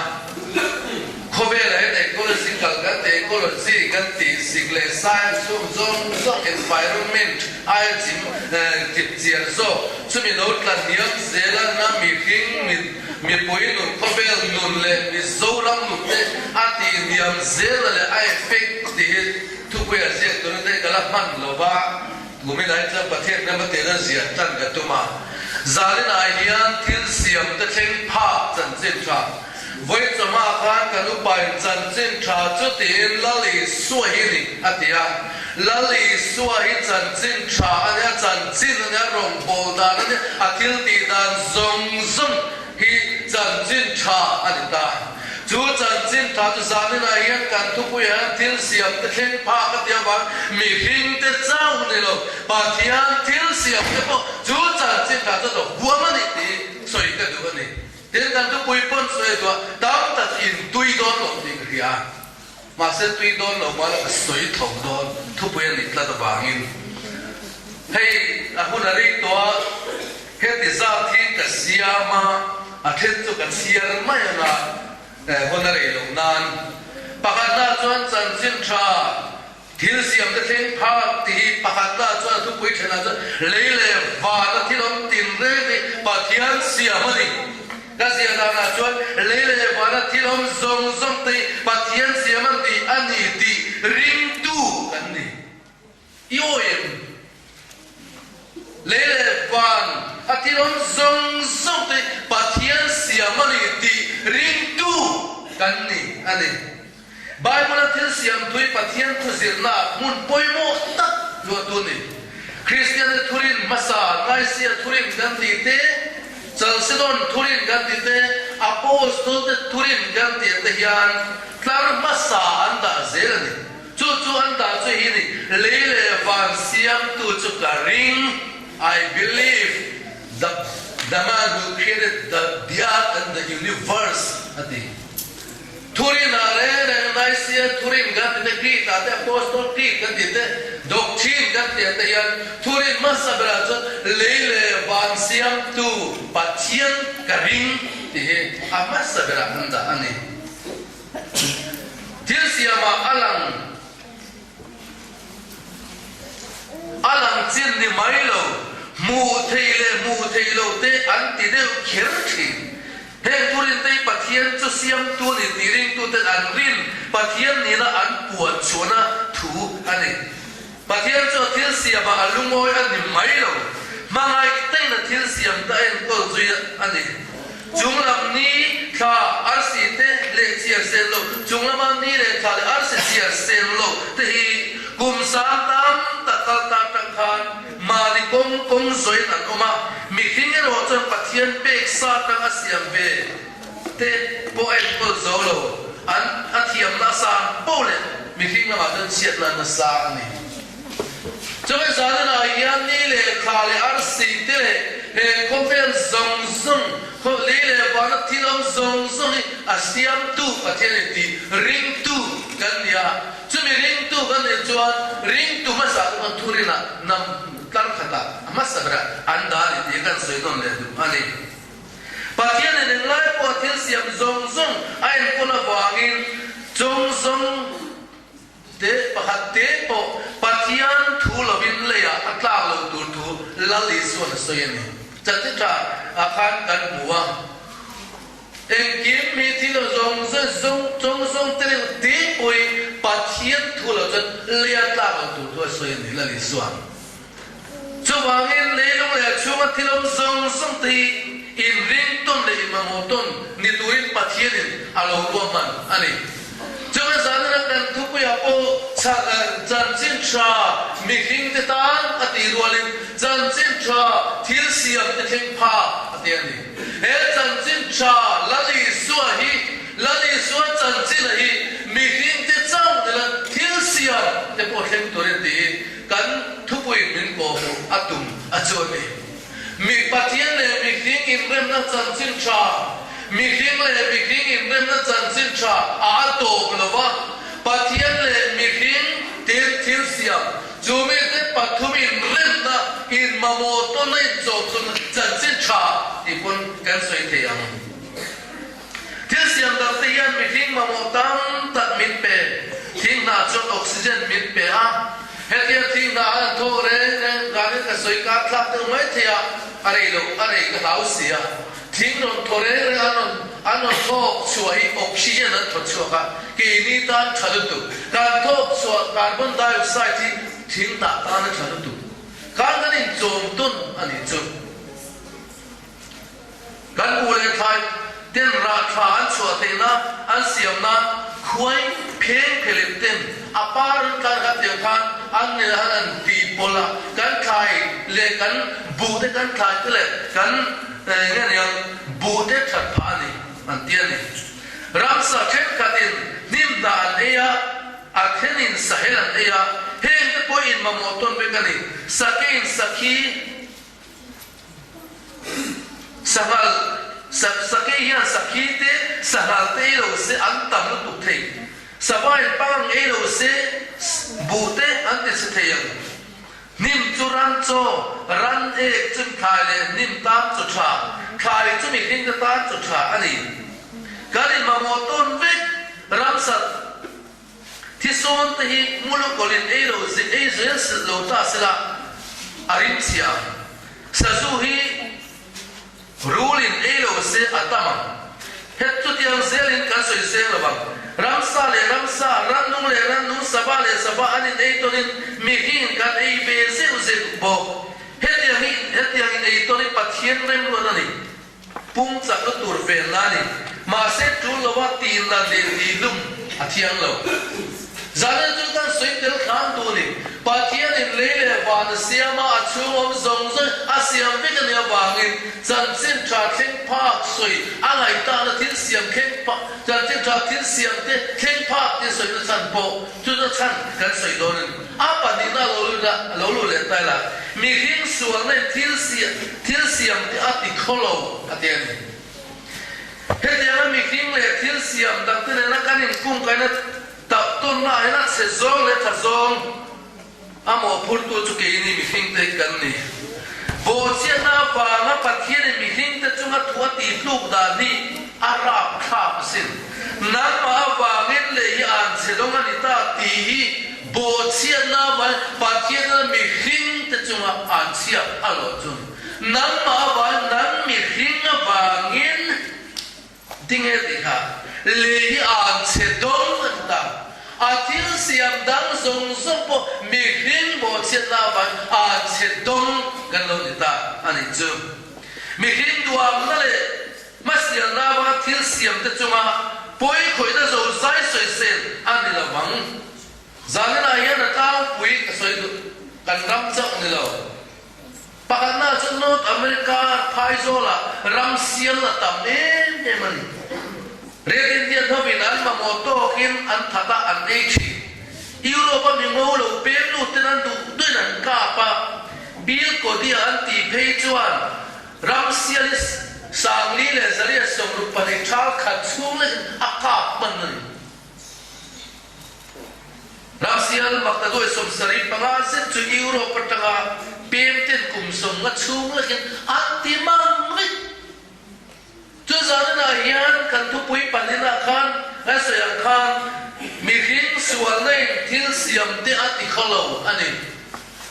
khawvelah hian ecological kan ti, ecology kan ti, sik leh science chung zawng zawng environment aia chim tip chian zawk chumi lo tla hniam zela na mihring mipui nun khawvel nun leh Mizoram nun te a tih hniam zela leh a effect tih hi thupuiah ziak turin te ka la hman lo va. Kumin ah hi chuan Pathian ram a tihna ziah tan ka tum a, zalinah hian thil siam te thleng phak chanchin tha. Vawi chawhma khan kan upain chanchin tha chu tiin Lal Isua hi ni a ti a. Lal Isua hi chanchin tha a nia, chanchin a nia, rawngbâwl dan a nia, a thil tih dan zawng zawng hi chanchin tha a ni ta. Chu chanchin tha chu zaninah hian kan thupuiah hian thil siam te thleng phak a ti avang mihring te chauh ni lo, Pathian thil siam te pawh chu chanchin tha chu a lo huam a ni tih sawi ka duh a ni. Tin, kan thupui pawn sawi a duh a, tam tak chu intui dawn lo tih ka hria a, mahse tui dawn lo mah la ka sawi tho dawn, thupui a nih tlat avangin hei a hun a rei tawh a, Heti zat hi ka siam a, a then chu ka chhiar mai ang a, hun a rei loh nan. Pakhatna chuan chanchin tha thil siam te thleng phak tih hi pakhatna chuan a thupui thenah chuan lei leh vana thil awm tin reng hi Pathian siam a ni. Ka ziah danah chuan lei leh vana thil awm zawng zawng te hi Pathian siam a ni a ni tih ringtu kan ni. I awi em? Lei leh van a thil awm zawng zawng te Pathian siam a ni tih ringtu kan ni a ni. Bible-a thil siam thui Pathian thu zirnaah hmun pawimawh tak luahtu a ni. Kristiante thurin hmasa Nicaea thurin kan tih te, Chalcedon thurin kan tih te, Apostolte thurin kan tih te hian tlar hmasa an dah zel a ni. Chu chu an dah chu hi ni, lei leh van siamtu chu ka ring, I believe the the man who created the the earth and the universe a ti. Thurin ah reng reng Nicaea thurin kan ti te, Creed ah te, Apostol Creed kan ti te, Doctrine kan ti ah te hian thurin hmasa berah chuan lei leh van siamtu Pathian ka ring tih hi a hmasa berah an dah a ni. Thil siamah a lang a lang chin ni mai lo, hmuh thei leh hmuh thei lo te an ti deuh kher thin. Heng thurinte hi Pathian chu siamtu a ni tih ringtuten an rin Pathian nihna an puan chhuahna thu a ni. Pathian chu a thil siamah a lungawi a ni mai lo, hmangaih takin a thil siam te a enkawl zui a ni. Chung lam ni, thla, arsi te leh chiar sen lo, chung lama ni leh thla leh arsi chiar sen lo te hi kum sang tam tak kal ta atang khan mahni kawng kawng zawiin an awm a, mihring erawh chuan Pathian pek sa atang a siam ve te pawh a enkawl zo lo, an a thiamna a sang poh leh mihring lamah chuan chhiatna nasa a ni. Chumi zanah hian ni leh thla leh arsi te leh he khawvel zawng zawng, lei leh vana thil awm zawng zawng hi a siamtu Pathian in tih ringtu kan ni a. Chumi ringtu kan nih chuan ringtu hmasa te pawn thurinah nam tlar khatah a hmasa berah an dah a ni tih kan sawi nawn leh duh a ni. Pathian in englai pawh a thil siam zawng zawng a enkawl avangin chawng zawng te pakhat te pawh Pathian thu lovin leiah a tlak lo tur thu Lal Isuan a sawi a ni. Chanchin tha ah khan kan hmu a, engkim hi thil zawng zawng chawng zawng te reuh te pawhin Pathian thu lo chuan leia tlak lo tur thu a sawi a ni Lal Isuan. Chuvangin leilung leh a chhunga thil awm zawng zawng te hi inring tawn leh inmamawh tawn ni turin Pathianin a lo ruahman a ni. Chumi zanina kan thupuiah pawh chanchin tha mihringte tan a tih rualin chanchin tha thil siamte thleng phak a ti a ni. He chanchin tha Lal Isua hi Lal Isua chanchina hi mihringte chauh nila thil siamte pawh thleng turin tiin kan thupuiin min kawhhmuh a tum a chu a ni. Mi Pathian leh mihring inremna chanchin tha, Mihring leh mihring inremna chanchin tha a a tawp lo va, Pathian leh mihring tin thil siam, chu mite pathum inremna, inmamawh tawnna inchawmchawmna chanchin tha tih pawn kan sawi thei ang. Thil siam dangte hian mihring mamawh tam tak min pe. Thing hnah chuan oxygen min pe a. Hetia thing hnah an thawk reng reng danin ka sawi kar thlak deuh mai thei a, a rei loh, a rei ka hlau si a. Thing rawn thaw reng reng an rawn an rawn thawk chhuah hi oxygen an thaw chhuak a, keini tan tha lutuk. Kan thawk chhuah carbon dioxide hi thing hnah tan a tha lutuk. Khan kan inchawm tawn a nih chu. Kan u leh thlai ten rah tha an chhuah theihna an siam nan khuai pheng phelep ten a par an tlar kha tiang khan an nel han an ti pawlh a, kan thlai leh kan buh te kan thlai te leh kan nge niang buh te that phah a ni an ti a ni. Ramsa thenkhatin hnim hnah an ei a, a thenin sahel an ei a, heng te pawh in mamawh tawn vek a ni. Sakeiin sakhi. Sanghal, Sakei hian sakhi te, sanghal te ei lo se an tam lutuk thei. Savain pangang ei lo se buh te an ti chhe thei ang. Hnim chu ran chaw, ran ek chu thlai leh hnim tan chaw tha, thlai chu mihring te tan chaw tha a ni. Kan inmamawh tawn vek ramsat. Thisawn te hi mulukawlin ei lo ei zel silh lo ta sela a rim chhia ang. Sazu hi rulin ei lo se a tam ang. Het chutiang zelin kan sawi seng lo vang. Ramsa leh ramsa, rannung leh rannung, sava leh sava an in ei tawnin mihringin kan ei ve zeuh zeuh bawk. Hetiang hi hetiang in ei tawn hi Pathian remruat a ni. Pum chakna tur venna a ni. Mahse tul lova tihna leh tihlum a thiang lo. Zanin chu kan sawi tel hram duh a ni. Pathianin lei leh van a siam a, a chhung awm zawng zawng a siam vek a nih avangin chanchin tha thleng phak sawi a ngaihtahna thil siam thleng phak, chanchin tha thil siam te thleng phak tih sawina chhan pawh chu na chhan kan sawi dawn a ni. A pahnihna a lo lut a, a lo lut leh ta ila, mihring sualna in thil siam, thil siam te a ti khaw lo a ti a ni. Hetianga mihring leh thil siam dangte nena kan inkungkaina tauh tawnna ah hian a chhe zawng leh tha zawng a mawhphurtu chu keini mihringte hi kan ni. Bawhchhiatna avanga Pathianin mihringte chunga thu a tihtluk dan hi a rapthlak asin. Nangmah avangin leh hi an chhe dawng a ni ta tih hi Bawhchhiatna avangin Pathianna mihringte chunga an chhiat a lawh chu nangmah avangin nang mihring avangin tinge tih kha lei hi an chhe dawng a ti ta. A thil siam dang zawng zawng pawh mihring bawhchhiatna avangin an chhe dawng kan lo ni ta a nih chu. Mihring duamna leh hmasialna avanga thil siamte chunga pawi khawihna zozai sawisel a ni lo vang. Zaninah hian a tlangpui ka sawi duh, kan ram chauh ni lo. Pakhatna chu North America phaizawlah ram sialna tam em em a ni. Red Indian hovin an mamawh tawkin an that a, an ei thin. Europe a mi ngo lo pem lut ten an duh duhin an kap a, Bill Cody-a an tih phei chuan ram sial hi 40 leh 162 thal khat chhung lekin a kap hman a ni. Ramsial maktaduai 75 zet chu Europe atanga pem ten kum 50 chhung lekin an ti mang vek. Chu zaninah hian kan thupui pahnihna khan kan sawi ang khan mihring sualna in thil siam te a ti khaw lo a ni.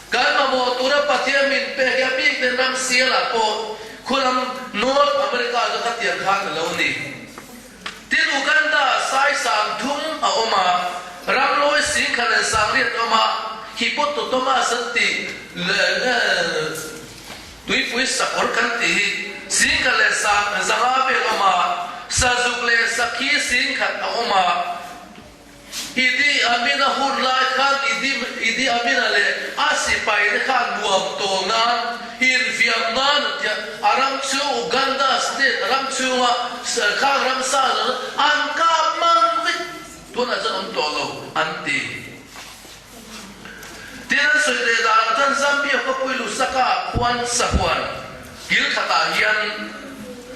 Kan mamawh tura Pathian min pek hi a bik ten Ramsialah pawh khulam North America chu khatiang khan a lo ni. Tin, Uganda sai 30 a awm a, ramlawi 10,080 a awm a, Hippopotamus an tih leh tuipui sakawr kan tih hi 10,500 vel a awm a, sazuk leh sakhi 10,000 a awm a. Idi Amin-a hun lai khan Idi Idi Amin-a leh a sipaite khan nuam tawl nan, infiam nan an ti a, a ram chhung Uganda state ram chhunga khang ramsa zawng an kap mang vek tunah chuan awm tawh lo an ti. Tin an sawi leh danah chuan Zambia khawpui Lusaka khuan sahuan kil khatah hian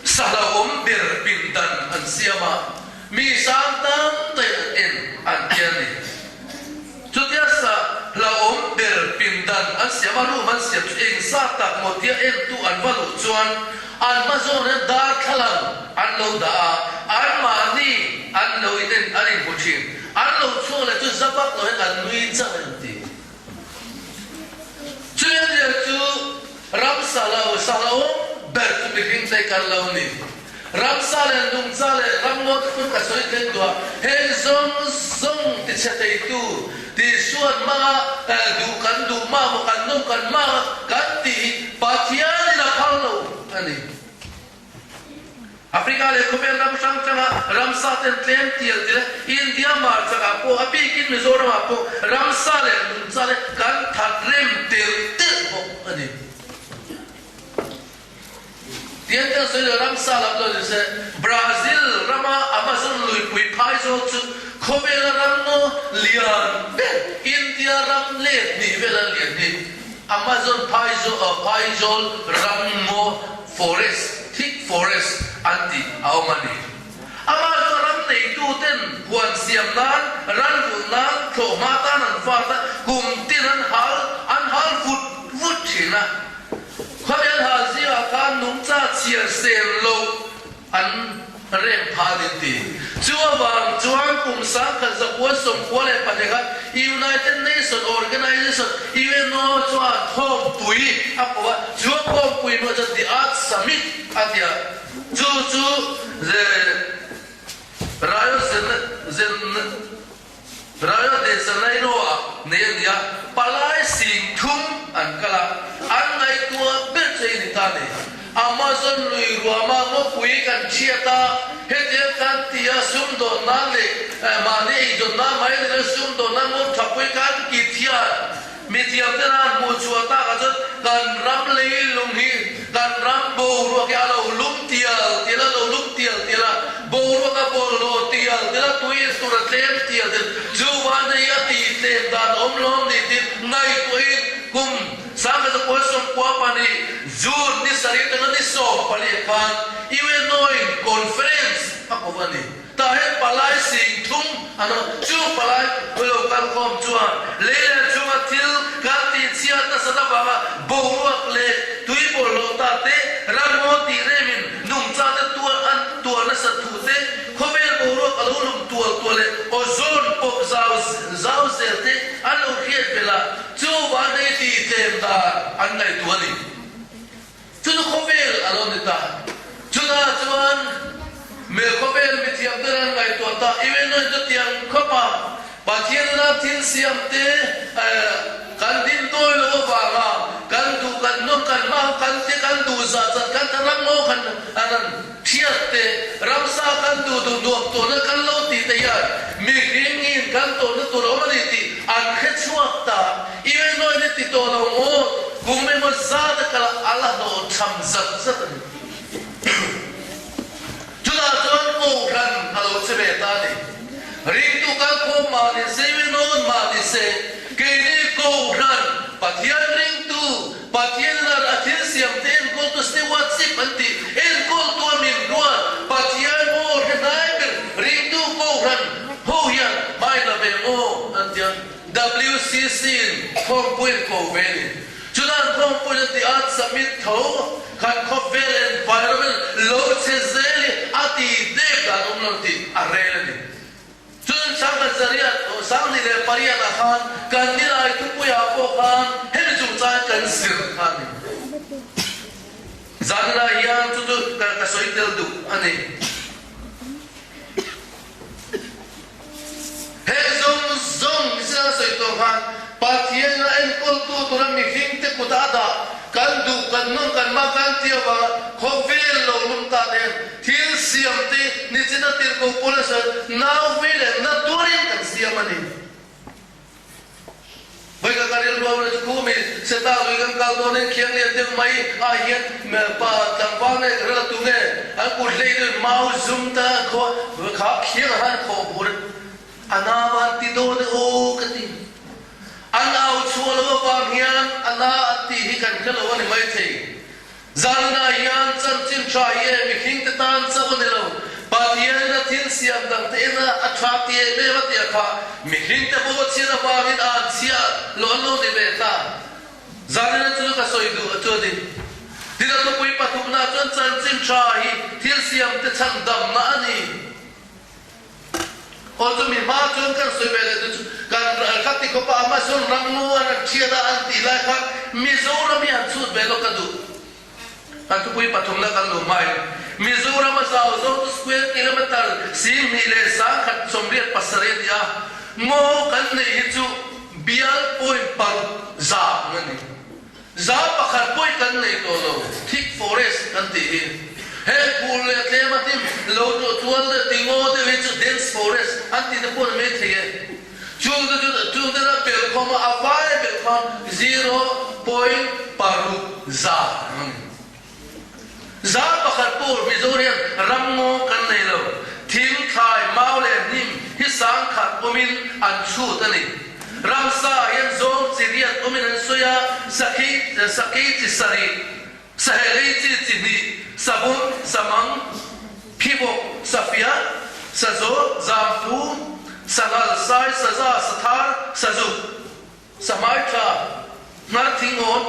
sahlauhawm ber pindan an siam a, mi sang tam takin an en an ti a ni. Chutia sahlauhawm ber pindan an siam a, room an siam chu eng zat tak maw tia entu an va luh chuan an hma zawn hian darthlalang an lo dah a, anmahni an lo inen an inhmu thin. An lo chhuak leh chu za vak lo hian an nui chauh a ni ti. Chumi an zir chu ramsa lo, sa lo awm ber chu mihring te kan lo ni. Ramsa leh nungcha leh ramngaw te chu ka sawi thleng duh a, heng zawng zawng tichhe theitu tihsuan hmanga duh kan duh mah maw kan nawm kan mah kan tih hi Pathianin a phal lo a ni. Africa leh khawvel ram hrang hranga ramsa ten tlem tial tial a, India hmarchakah pawh a bikin Mizoramah pawh ramsa leh nungcha te kan that rem telh telh bawk a ni. Tiang kan sawi leh ramsa lam lo ni se, Brazil rama Amazon luipui phaizawl chu khawvela ramngaw lian ber India ram let hnih vela lian hi Amazon phaizawl ramngaw Forest, thick forest, an tih a awm a ni. Amah chu ram neituten huan siam nan, ran vulh nan, thlawhhma tan an fat a, kum tin an hal, an hal vut vut thin a. Khawvel hal zingah khan nungcha chhiar sen loh an rem phah a ni ti. Chu avang chuan kum 1992 khan United Nation Organization, UNO, chuan khawmpui a ko a, chu a khawmpui hnuah chuan The Earth Summit a ti a, chu chu Rio Rio de Janeiro-ah nei a ni a, palai 30 an kal a, an ngaihtuah ber chu hei ni ta a ni. Amazon lui ruama ngawpui kan chhiat a, hetiang kan ti a, sumdawn nan leh mahni eizawn nan mai ni lo sumdawn nan ngaw thapui kan kit hian Mithiam te nan hmuh chhuah takah chuan kan ram leilung hi kan ram boruak hi a lo lum tial tial a, lo lum tial tial a, boruak a bawlhhlawh tial tial a, tui in tur a tlem tial tial, chu vana hi a tih tlem dan awm lawm ni tiin ngaihtuahin kum 1992 June ni sarih atanga ni 14 ah khan UNO in conference a ko a ni. Tah hian palai 30 an awm. Chu palai lo kalkhawm chuan lei leh chunga thil kan tihchhiat nasat avanga boruak leh tui bawlhhlawh ta te, ramngaw tih remin nungcha te tuar an tuar nasat thu te, khawvel boruak a lo lum tual tual leh ozone pawp zau zau zel te an lo hriat belh a, chu vanei tihtlem dan an ngaihtuah a ni. Chu chu khawvel a lo ni ta. Chutah chuan me khawvel mithiam ten an ngaihtuah ta, UNO in chutiang khawpa Pathian ina thil siam te kan din tawi loh avanga kan duh kan hnawm kan hma kan te kan duh zah zat kan ta ram ngaw kan an an thiat te ramsa kan duh duh nuam tawhna kan lo tih te hian mihring in kan tawhna tur a awm a ni tih an hre chhuak ta. UNO in a ti tawh lo maw? Kum emaw zat a kal a, a la hlawh tham zat zat a ni. Chutah chuan Kohhran a lo che ve ta a ni. Ringtu kalkhawm mah ni se, UNO mah ni se, keini Kohhran, Pathian ringtu, Pathian in a thil siam te enkawltu stewardship an tih, enkawltu a min ruat, Pathian aw hre hnai ber ringtu Kohhran ho hian hmai la ve maw an ti a. WCC in khawmpui in ko ve ni. Chutan khawmpui chu ti a summit tho khan khawvel environment lo che zel hi a ti dep dan awm lo tih a rel a ni. Chun sangkhat zariat 28 ah khan kan nilai thupuiah pawh khan hemi chungchang kan zir kha a ni. Zanlai hian chu chu ka sawi tel duh a ni. He zawng zawng Israel sawi tawh khan Pathian a enkawltu tura mihringte kutah a dah. Kan duh, kan nawm, kan hma kan ti avanga khawvel lo lum ta te hian thil siam te nichina tirhkoh pawl a sawi nau vei leh na tuarin kan siam a ni. Vawi ka ka rilru a chu khumi Seta lui kan kal dawn in khiang lian deuh mai ah hian pa tlangval nge ka hrela tu nge an kut hlei deuhin mau zum ta khaw kha khiang ah khan khawh bur a na van ti dawn e aw ka ti. An au chhuah lo avang hian a na an tih hi kan hre lo a ni maithei. Zanah hian chanchin tha hi e mihringte tan chauh a ni lo, Pathianin a thil siam dangte ena a tha ti em em a tih a kha, mihringte pawh a chhiat avangin a an chhia lo an lo ni ve ta. Zanina chu ka sawi duh a chu a ni. Tin a thupui pathumna chuan chanchin tha hi thil siamte chhandamna a ni. Aw chu mi hma chuan kan sawi ve leh chu kan kha ti khawpa Amazon ram ngu an rawn thiat a an tih lai khan Mizoram hi han chhut ve lawk ka duh. Kan thupui pathumna kan luh hmain Mizoram a zau zawng chu square kilometre 21,187 a ni a, ngaw kan neih hi chu bial point paruk za ang a ni. 1% pawih kan nei tawh lo, thick forest kan tih hi. Heng phul leh tlem a hnim lo tawh chuan leh ti ngaw deuh hi chu dense forest an tih te pawh ni mai thei e. Chung te chu chung te chu belhkhawm a, a vai belhkhawm zero point paruk za ang a ni. 1% pawh Mizo hian ram ngaw kan nei lo. Thing, thlai, mau leh hnim hi 10,000 awmin an chhut a ni. Ramsa ah hian zawng chi riat awmin an sawi a, sakhi, sakei chi sarih, sahelei chi chi hnih, savun, samang, phivawk, safiah, sazaw, zamphu, sanghal, sai, saza, sathar, sazuk. Sahmai tha, hnar thingawn,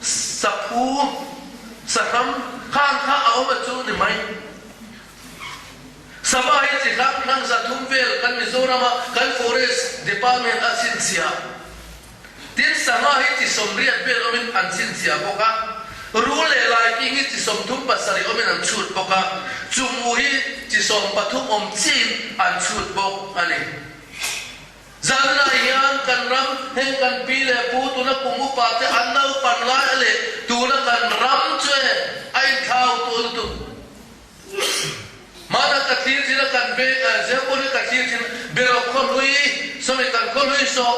saphu, sahram khang kha a awm a chu ni mai. Sava hi chi hrang hrang 300 vel kan Mizorama kan Forest Department a chhinchhiah. Tin sangha hi chi 80 vel awmin an chhinchhiah bawk a. Rul leh laiking hi chi 37 awmin an chhut bawk a. Chungmu hi chi 13 awm chiin an chhut bawk a ni. Zanah hian kan ram heng kan pi leh pu tuna kum upa te an naupan lai a leh tuna kan ram chu e a inthlau tawh lutuk. Hmana ka thlir thin a kan veng a Zepawr hi ka thlir thin Berawk khawhlui sawmi kan khawhlui saw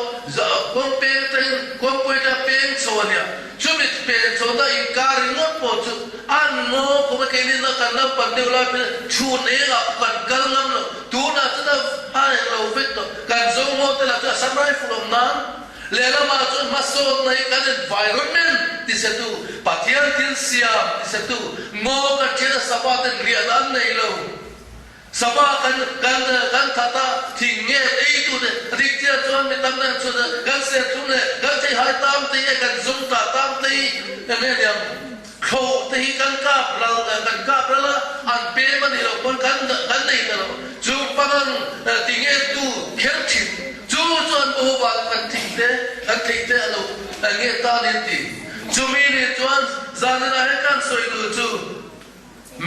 kawng peng atangin kawngpui atanga peng chho a nia. Chumi pen chhohna inkar ringawt pawh chu an ngaw khawp a, keini na kan naupan deuh lai phei chhun engah pawh kan kal ngam lo, tunah chuan a a eng lo vek tawh, kan zo ngaw te lah chu a sam rifle awm nan lehlamah chuan hmasawnna hi kan environment tichhetu, Pathian thil siam tichhetu ngaw kan thian a sava ten riahna an nei lo. Sava kan kan kan that a, thing nge ei tu te dik chiah chuan mi tam nen chhun kan serthlum leh kan theihai tam te hi kan zum ta tam te hi eng nge niang thlo te hi kan kap ral kan kap ral a, an pem a nih loh pawn kan kan nei ta lo chu pangang ti nge tu kher thin chu chu an bo vang kan thing te kan theih te a lo nge ta ni an ti. Chumi ni chuan zanin ah hian kan sawi duh chu.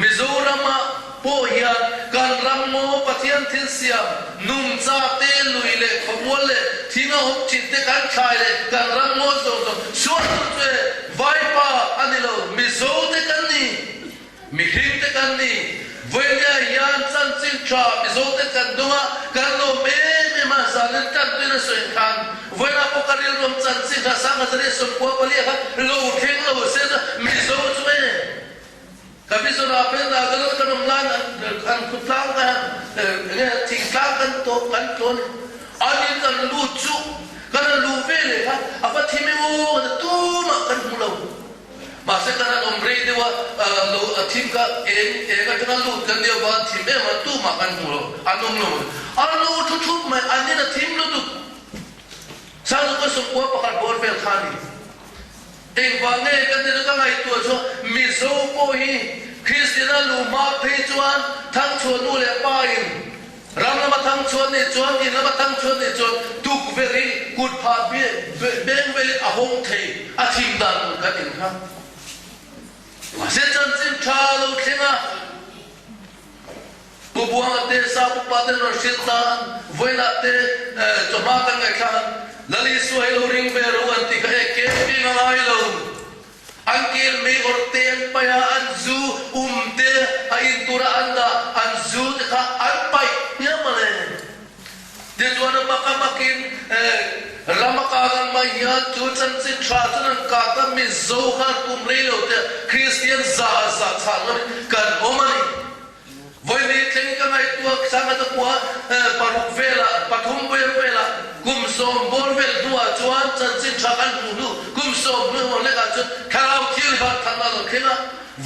Mizoram-ah pawh hian kan ram ngaw Pathian thil siam, nungcha te, lui leh khawmual leh thing a awm thin te kan thlai leh kan ram ngaw zawng zawng sual tur chu e Vaipa a ni lo, Mizo te kan ni, mihring te kan ni. Vawinia hian chanchin tha Mizo te kan dawng a, kan lawm em em a, zanin tan tuin a sawi khan vawiina pawh ka rilruam chanchin tha Sanghazaria 94 khan lo thleng lo se chu Mizo chu e. Ka vision ah phen ah kan kan awm lai an khut tlang ka nge thing tlang kan to kan tlawn an in kan lut chu kan han luh ve leh kha a va thim emaw kan ti tumah kan hmu lo mahse kan han awm rei deuh a lo a thim kha eng eng atanga lut kan nia van thim em a tumah kan hmu lo an awm lo an lo thu thup mai an in a thim lutuk Sangluka 91 bawr vel kha a ni. Engvang nge kan ti chu ka ngaihtuah chu Mizo pawh hi Kristiana luh hma phei chuan Thangchhuah nu leh pa in ram lama Thangchhuah nih chuan in lama Thangchhuah nih chuan tukverh hi kut phah beng velin a hawng thei a thim dan tur kan in kha. Mahse chanchin tha lo thleng a. Pu Buanga te, Sa Pupa ten rawn hrilh tan, vawiinah te chawhma kan ngaihthlak an, Lal Isua hi lo ring ve ro an ti kha e, camping a ngai lo. An kel mei awrh te an paih a, an zu um te a in tura an dah, an zu te kha an paih hmiam a le. Tichuan a mak a makin ram a kak ang mai hian chu chanchin tha chuan an kak a, Mizo khan kum rei lo te Kristian za a za chhah lovin kan awm a ni. Vawini thleng ka ngaihtuah chang a takua paruk velah, pathum vel velah, kum 90 vel hnuah chuan chanchin tha kan hmuh hnu kum 10 hnu emaw hlekah chuan Thlarau thil har than a lo thleng a.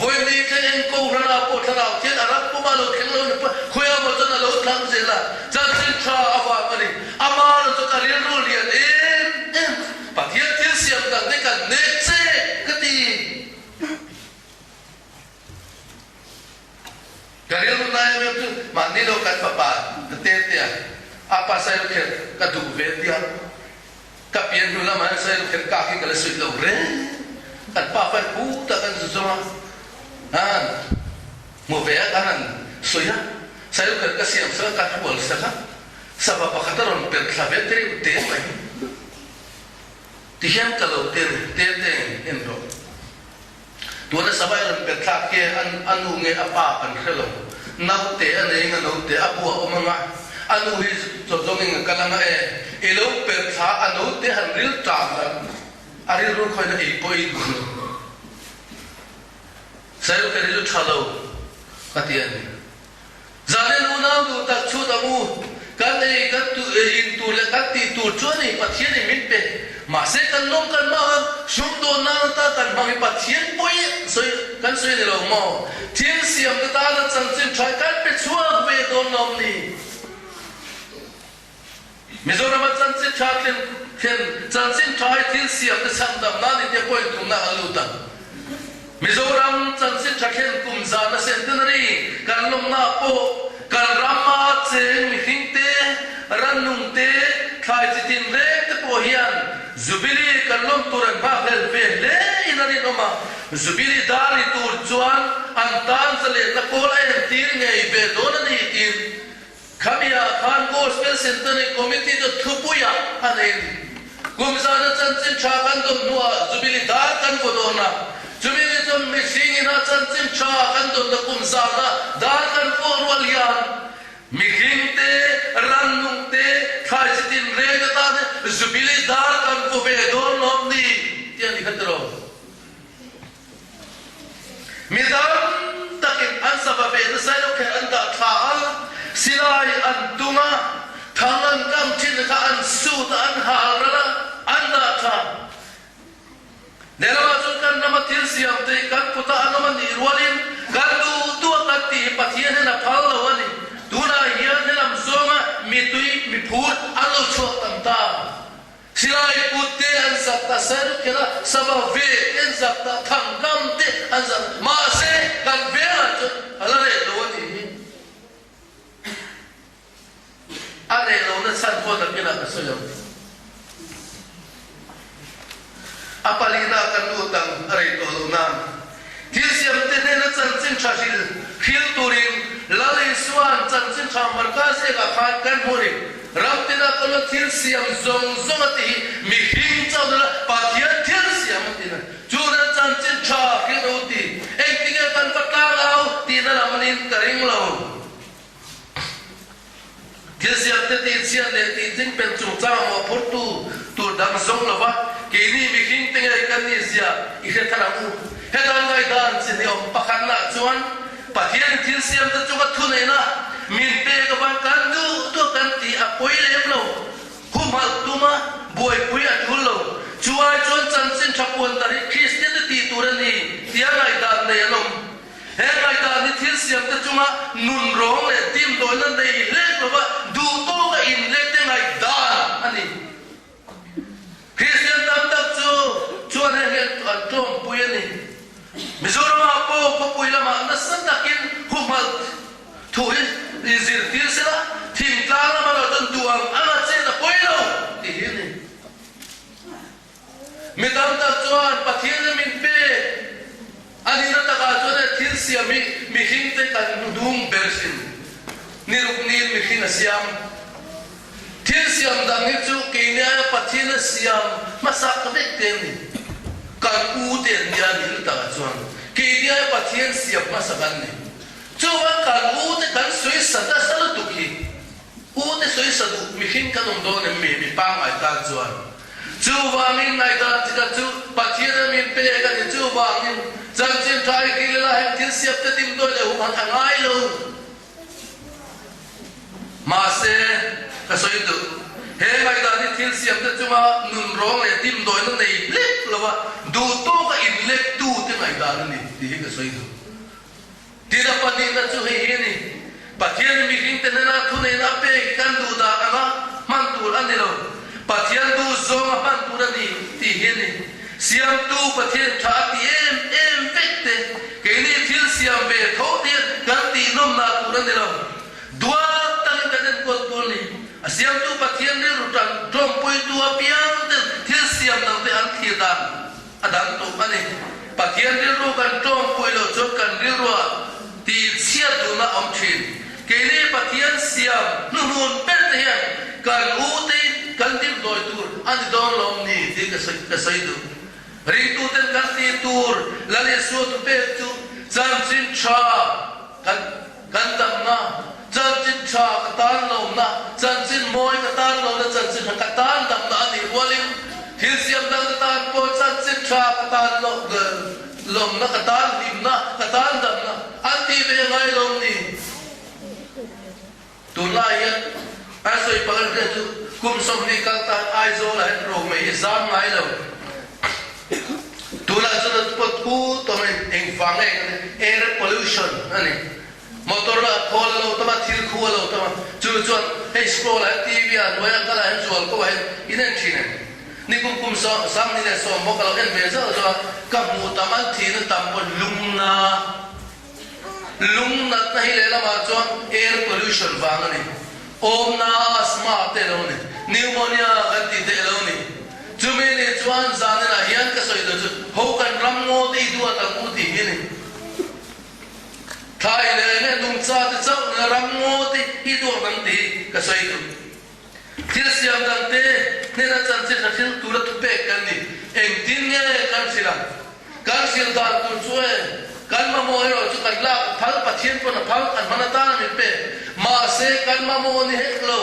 Vawini thleng eng Kohhran-ah pawh Thlarau thil a ram puma lo thleng lo ni pawh khawiah maw chuan a lo thlang zel a, chanchin tha avang a ni. Amah erawh chu ka rilru lian em em, Pathian thil siam dang te kan nek che ka ti. Ka rilru na em em chu mahni lo kan fapa ka tel tia, a pa Sailukher ka duh ve tia, ka pian hnu lamah hian Sailukher kak hi ka la suih lo reng. Kan pa fan putah kan zu zawng a, han hmu ve a kan han suih a, Sailukher ka siam sak a, ka hual sak a, sava pakhat a rawn per thla ve tereuh te mai. Tihian ka lo tel te te en rawh. Tuna Savai rawn pe thlak hi a nu nge a pa kan hre lo. Naute a nei anga naute a bu a awm anga, a nu hi chaw zawngin a kal anga e, i lo per thla a naute han ril tan a, a rilru khawiin a ei pawh ei duh lo. Sailukher hi chu tha lo ka ti a ni. Zanin unau duh tak chhut ang u, kan ei kan in tur leh kan tih tur chu a ni, Pathian in min pe. Mahse kan lawm kan hmang a, sumdawn nan ata kan hmang hi Pathian pawi sawi kan sawi a ni lo maw? Thil siam te tana chanchin tha hi kan pe chhuak ve dawn lawm ni? Mizorama chanchin tha thlen thlen chanchin tha hi thil siam te chhandam nan ni te point thumna an lut ang. Mizoram chanchin tha thlen kum zan a centenary kan lawmna pawh kan rama cheng mihring te, rannung te, thlai chi tin reng te pawh hian Jubilee kan lawm tur an nghakhlel ve hle in a rinawm a, Jubilee dar ni tur chuan an tan zalenna kawl a entir ngei ve dawn a ni tiin Khamiah khan Gospel Centenary Committee chu thupuiah a nei a ni. Kum zana chanchin tha kan dawn hnuah Jubilee dar kan vaw dawn a, chumi ni chuan mihring ina chanchin tha kan dawnna kum zana dar kan vaw rual hian mihring te, rannung te, thlai chi tinreng atan Jubilee dar kan vaw ve dawn lawm ni tih a ni kha tiraw? Mi tam takin an sava ve nasa lo kher an dah thla a, silai an tum a, thang an kam thin kha an sut a, an hal ral a, an dah thla. Lehlamah chuan kan rama thil siam te hi kan kuta an awm a nih rualin kan duh duh a kan tih hi Pathian hian a phal lo a ni. Tunah hian helam zawnga mitui miphur an lo chhuak tam ta. Silai put te an zak ta, Sairuk kher a sava ve te an zak ta, thangkam te an zak ta, mahse kan vengah chuan a la reh lo a nih hi. A reh lohna chhan pawh nakinah ka sawi ang. A palina kan lut ang a rei tawh loh nan. Thil siamte hnena chanchin tha hril hril turin Lal Isua'n chanchin tha Marka ziakah khan kan hmu a ni. Ram tina kawla thil siam zawng zawng a ti hi mihring chauh nula Pathian thil siam a ti na. Chu ran chanchin tha hril ro ti engtinge kan va tlang au tihna lam niin ka ring lo. Thil siamte tihchhiat leh tihchingpen chungchang mawhphurtu tur dang zawng lova keini mihringte ngei kan nih zia i hre thar ang u. Heta ngaihdan chi hniawm pakhatnaah chuan Pathian thil siamte chunga thuneihna min pek avang kan duh duh kan tih a pawi lem lo. Humhalh tuma buaipui a tul lo. Chu ai chuan chanchin tha puan dar hi Kristiante tih tur a ni tia ngaihdan nei an awm. He ngaihdan hi thil siamte chunga nun rawng leh dimdawina nei hlek lova duh tawka inlekte ngaihdan a ni. Kristian tam tak chu chuan heng hi an tlawmpui a ni. Mizoramah pawh khawpui lamah nasa takin humhalh thu hi inzirtir sela, thingtlang lama lo chuan duh ang anga chet a pawi lo tih hi a ni. Mi tam tak chuan Pathian in min pek a nihna takah chuan he thil siam hi mihringte kan hnudung ber hrim. Ni ruk niin mihring a siam. Thil siam dang hi chu keini aia Pathian a siam hmasa ka vek te a ni. Kan u te an nia nin. siam hmasa kan ni. Chuvang kan u te kan sawisa nasa lutuk hi u te sawisa duh mihring kan awm dawn em mi mi pangngai tan chuan. Chuvangin ngaihdan chikhat chu Pathian a min pek a ni. Chuvangin chanchin tha i hril ila heng thil siam te dimdawi leh humhan a ngai lo. Mahse, ka sawi duh, he ngaihdan hi thil siam te chunga nun rawng leh dimdawina nei hlek lova duh tawka inlektu te ngaihdan a ni tih hi ka sawi duh. Tina pahnihna chu hei hi a ni, Pathianin mihringte hnena thuneihna a pek hi kan duh dan anga hman tur a ni lo, Pathian duh zawnga hman tur a ni tih hi a ni. Siamtu Pathian tha a ti em em vek te, keini thil siam ve tho te hian kan tihnawmna tur a ni lo. Duat takin kan enkawl tur a ni. A siamtu Pathian rilru tan tawmpuitu apiang ten thil siam dang te an thlir dan a dang tawh a ni. Pathian rilru kan tawmpui loh chuan kan rilruah tihchhiat duhna a awm thin. Keini Pathian siam hnuhnun ber te hian kan u tein kan dimdawi tur a ni dawn lawm ni tih ka sawi ka sawi duh. Ringtuten kan tih tur Lal Isua tu pek chu chanchin tha kan kan damna, chanchin tha ka tan lawmna, chanchin mawi ka tan lawmna, chanchin tha ka tan damna a nih rualin thil siam dangte tan pawh chanchin tha ka tan lawmna, ka tan hlimna, ka tan damna an tih ve ngai lawm ni. Tunlai hian an sawi pakhat hriat chu kum 20 kal tan Aizawlah hian romei hi zam ngai lo. Tunah chuan a pawt hu tawh mai, engvang nge kan tih air pollution a ni. Motor a khawl a lo tam a, thil khu a lo tam a, chu chuan hei scroll ah hian TV ah hnuai ah kal ah hian zual ko ah hian in en thin em? Nikum kum 2010 bawk ka lo en ve zauh zauh a, ka hmuh tam an thihna tam pawh lungna. Lung natna hi lehlamah chuan air pollution vang a ni. Awmna asthma te lo ni, pneumonia kan tih te lo ni. Chumi ni chuan zaninah hian ka sawi duh chu ho kan ram ngaw te i duat ang u tih hi a ni. Thlai leh nge nungcha te chauh nge ram ngaw te i duat ang tih hi ka sawi duh. Thil siam dangte hnena chanchin hla thil tura thupek kan ni. Engtin nge kan hrilh ang? Kan hrilh dan tur chu e, kan mamawh erawh chu kan lak a phal, Pathian pawn a phal, kan hman atana min pe. Mahse, kan mamawh ni hek lo.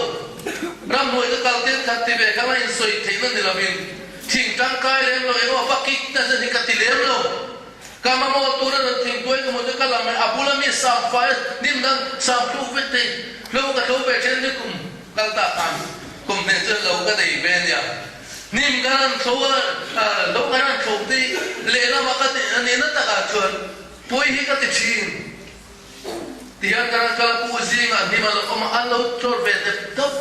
Ramhnuai ka kal ten khat ti ve kha la insawi theihna ni lovin, thing tangkai lem lo emaw va kik na zen hi ka ti lem lo. Ka mamawh tura rawn thingtuai ka hmu chu ka lam mai, a bula mi samfai hnim dang samthluk vek thei hlo ka tho ve then ni kum kal ta khan kum hnih chuan lo ka nei ve ania. Hnim kan han thlo a, lo kan han thlo te lehlamah ka ti a nihna takah chuan pawi hi ka ti thin. Tihian kan han kal a, pu zingah hnim a lo awm a, an lo tlawr ve dep deuh.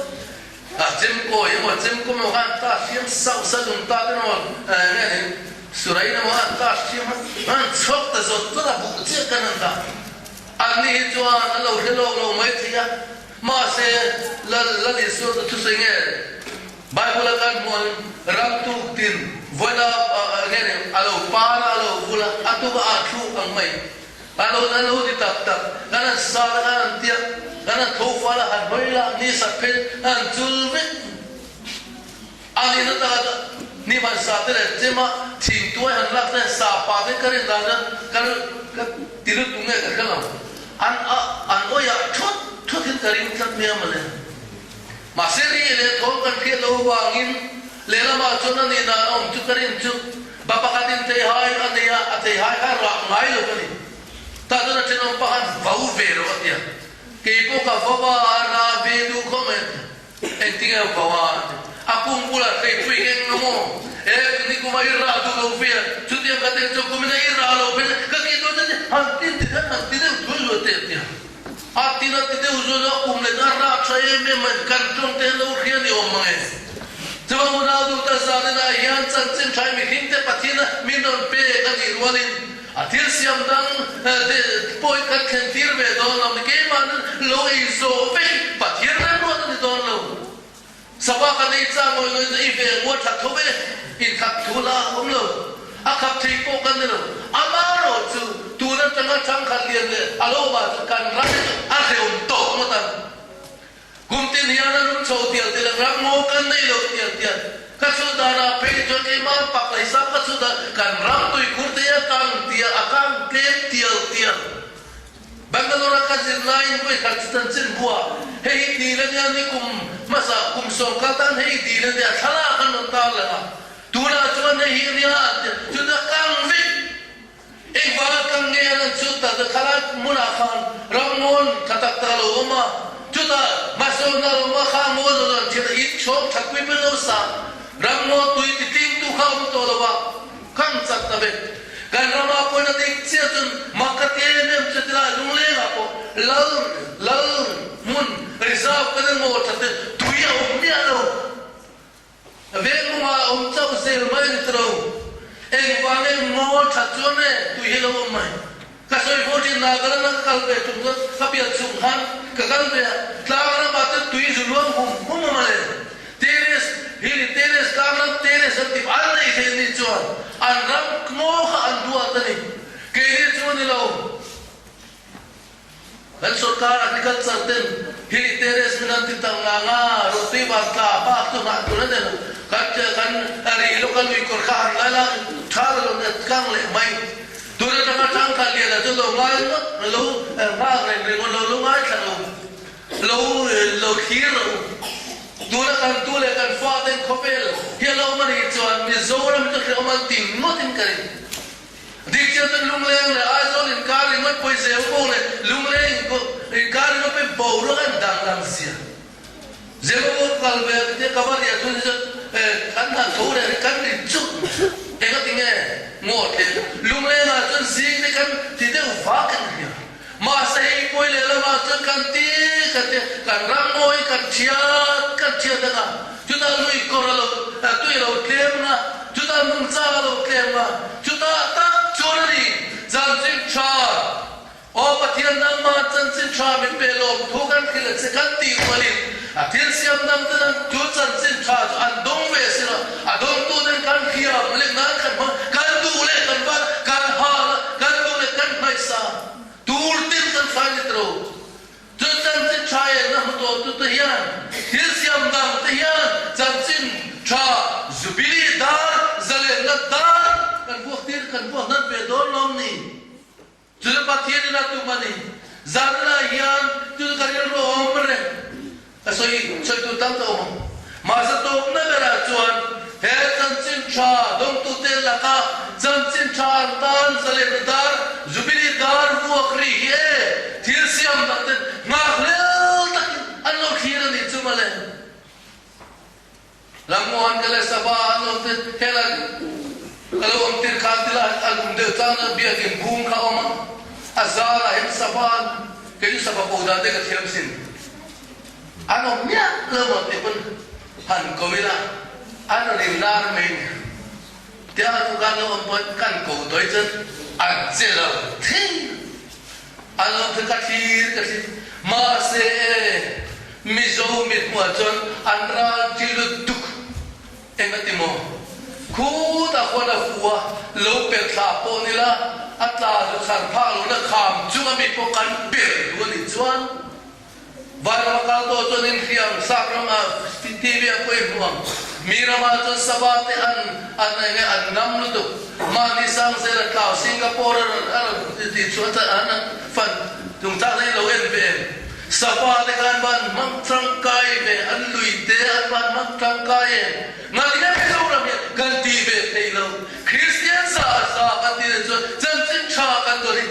A chemkawi emaw chemkawm emaw khan ta hriam sauh sa lung ta te emaw nge ni Surain emaw an ta hriam a, an chhuak ta zawt zawt a, buh chiah kan han dah. Anni hi chuan an lo hre lawk lo mai thei a, mahse Lal Lal Isua chu thusawi nge Bible a kan hmuh ang ram tuk tin vawiina nge ni a lo par a, a lo vul a, a tuk a ah thluk ang mai. A lo na lo ti tak tak, kan han sar a, kan han tiak, kan han tho fal a, han hawi lah ni sat phei an han chul vek. A nihna takah chuan hnim han sa te leh chem a, thing tuai han lak te, sa pah te ka rin dan chuan ka ka ti lutuk nge ka hre lo. An a an awih ah thut thut in ka ring tlat nia mawle. Mahse ri leh thawm kan hriat loh avangin lehlamah chuan a nih dan a awm chu ka rin chu ba pakhatin theihai a nei a, a theihai kha rah ngai lo ka ni. Tah chuan a thenawm pakhat vau ve lo a ti a, kei pawh ka vau a, a rah ve duh khawp mai a ti a, engtinge a vau a a ti. A kum bulah hreipui eng a maw? E, nikuma i rah duh lo ve a, chutiang ka teng chuan kumina i rah lo ve ka kih dawn chuan han tin ti hian han ti deuh thuai zuai te a ti a. A tin a ti deuh zuai a, kum leh a rah tha em em mai, kan tawng te lo hria ni awm mang e. Chuan unau duh ta zan inah hian chanchin tha mihring te Pathian a min rawn pek a nih rualin a thil siam dang te pawh hi kan thlen tir ve dawn lo ni, keimahni lo ei zawh vek hi Pathian remruat a ni dawn lo. Sava kan ei chang ngawih ngawih chu i ve ngua that tho e, inkhap thu la a awm lo. A khap thei pawh kan ni lo. Amaherawh chu tun atanga thangkhat lian leh a lo awmah chuan kan ram hi chu a hrehawm tawk ngawt ang. Kum tin hian a lum chho tial tial ang, ram ngaw kan nei lo tial tial. Ka chhut danah phei chuan keimah pak lei sang ka chhut dan kan ram tuikhur te hi a kang tial, a kang tlem tial tial. Bangalore-a ka zir laiin vawi khat chu chanchinbua hei hi dil a nia ni kum hmasa kum sawm kal tan hei hi dil a nia thlalak an rawn tar lang a, tunah chuan hei hi a nia an ti a, chutah kang vek Engvanga kang nge an an chut ta khalai hmunah khan ramngawn tha tak tak a lo awm a, chutah hmasawnna a lo awm a, kha ngawn a rawn thiat a, in chhawng that pui pawhin lo sa, ramngawn tui ti tlingtu kha a awm tawh lo a, kang chak ta vek. Kan ramah pawhin a dik chiah chuan mak ka ti em em chu tilai lunglengah pawh lal lal hmun reserve kan en ngaw that te tui a awm miah lo. Vengmungah a awm chauh zel mai a ni tiro. Engvang nge ngaw that chuan e tui hi lo awm mai. Ka sawi fo thin Nagaland a ka kal ve tum chuan ka pian chhung khan ka kal ve a, tlang ramah chuan tui zu luang hum hum a mawle. Terrace hi ni terrace tlang ram terrace an tih an nei thei anih chuan an ram ngaw kha an duat a ni. Keini chu a ni lo. Kan sorkar agriculture ten hi terrace min an ti tak ngang a, ruahtui van tla bak chu hnah tur a ni lo. Kan kan ri lawk a lui kawr kha han lai la tha la lo net kang leh mai. Tun atanga thangkha lian ah chuan lo ngai ngawt lo nghak reng reng lo lo ngaithla lo lo lo thlir lo. Tuna kan tu leh kan fa ten khawvel hi a lo awm a nih chuan Mizoram hi chu hrehawm an ti ngawt in ka ring. Dik chiah chuan Lungleng leh Aizawl inkar ringawt pawh i zel pawh leh Lungleng inkar ringawt pawh i boruak a indanglam zia. Zemabawk kal ve a tia ka va riah thun hi chuan kan han tho leh hi kan ri chuk mai. Engati nge ngaw tlem Lungleng ah chuan zing te kan ti deuh vak in hria. Mahse hei pawi leh lamah chuan kan ti kan ti kan ram ngawi kan thiat kan thiat ang a, chutah lui kawr a lo tui a lo tlem ang a, chutah nungchang a lo tlem ang a, chutah tak chuan a ni chanchin tha Aw Pathian nangmah chanchin tha min pe lawm thu kan hrilh a che kan tih rualin a thil siam dang ten an chu chanchin tha chu an dawng ve si lo, a dawngtu ten kan hriam leh nan kan hmang kan duh leh kan van kan hal a, kan duh leh kan hmaisa tur tin kan hrai ni tawh. Chu chanchin tha enna hmu tawh tu te hian thil siam dang te hian chanchin tha Jubilee dar zalenna dar kan vuak tir kan vuak hnan ve dawn lawm ni? Chu chu Pathian in a tum a ni. Zanah hian chu chu ka rilru a awm reng. Ka sawi sawi tur tam ta awm ang. Mahse tawpna berah chuan he chanchin tha dawngtute laka chanchin tha an tan zalenna dar, Jubilee dar vuak ri hi e thil siam dang ten nghakhlel takin an lo thlir a nih chu mawle. Lammuan ka leh Sava an awm te helai ka lo awm tir khan tilai an awm deuh chang chuan biakin bung kha a awm a, a zarah hian Sava an kei chu Sava ko dan te ka thiam sin an awm miah lo maw tih pawn han ko ila an rawn in lar mai nia tia an awm khan lo awm pawn kan ko tawi chuan an che lo thei. A lo kha ka thlir ka thlir. Mahse e, Mizo mithmuah chuan an ral thi lutuk. Engati maw? Khutah khuan a fu a, lo per thla pawh ni la, a tla chu chhar phak lo na kham chunga mi pawh kan per duh a nih chuan Vairama kal tawh chuan in hria ang, sap rama TV ah pawh i hmu ang. Mi ramah chuan sava te an an enge an ngam lutuk. Mahni sang zel a tlau Singapore a rawn a rawn tih chu a an an fan chungchang hi lo en ve em. Sava te khan van hmang tangkai ve an lui te an van hmang tangkai em. Ngatinge Mizoram hian kan ti ve thei lo. Kristian za za kan ti leh chuan chanchin tha kan dawn hi.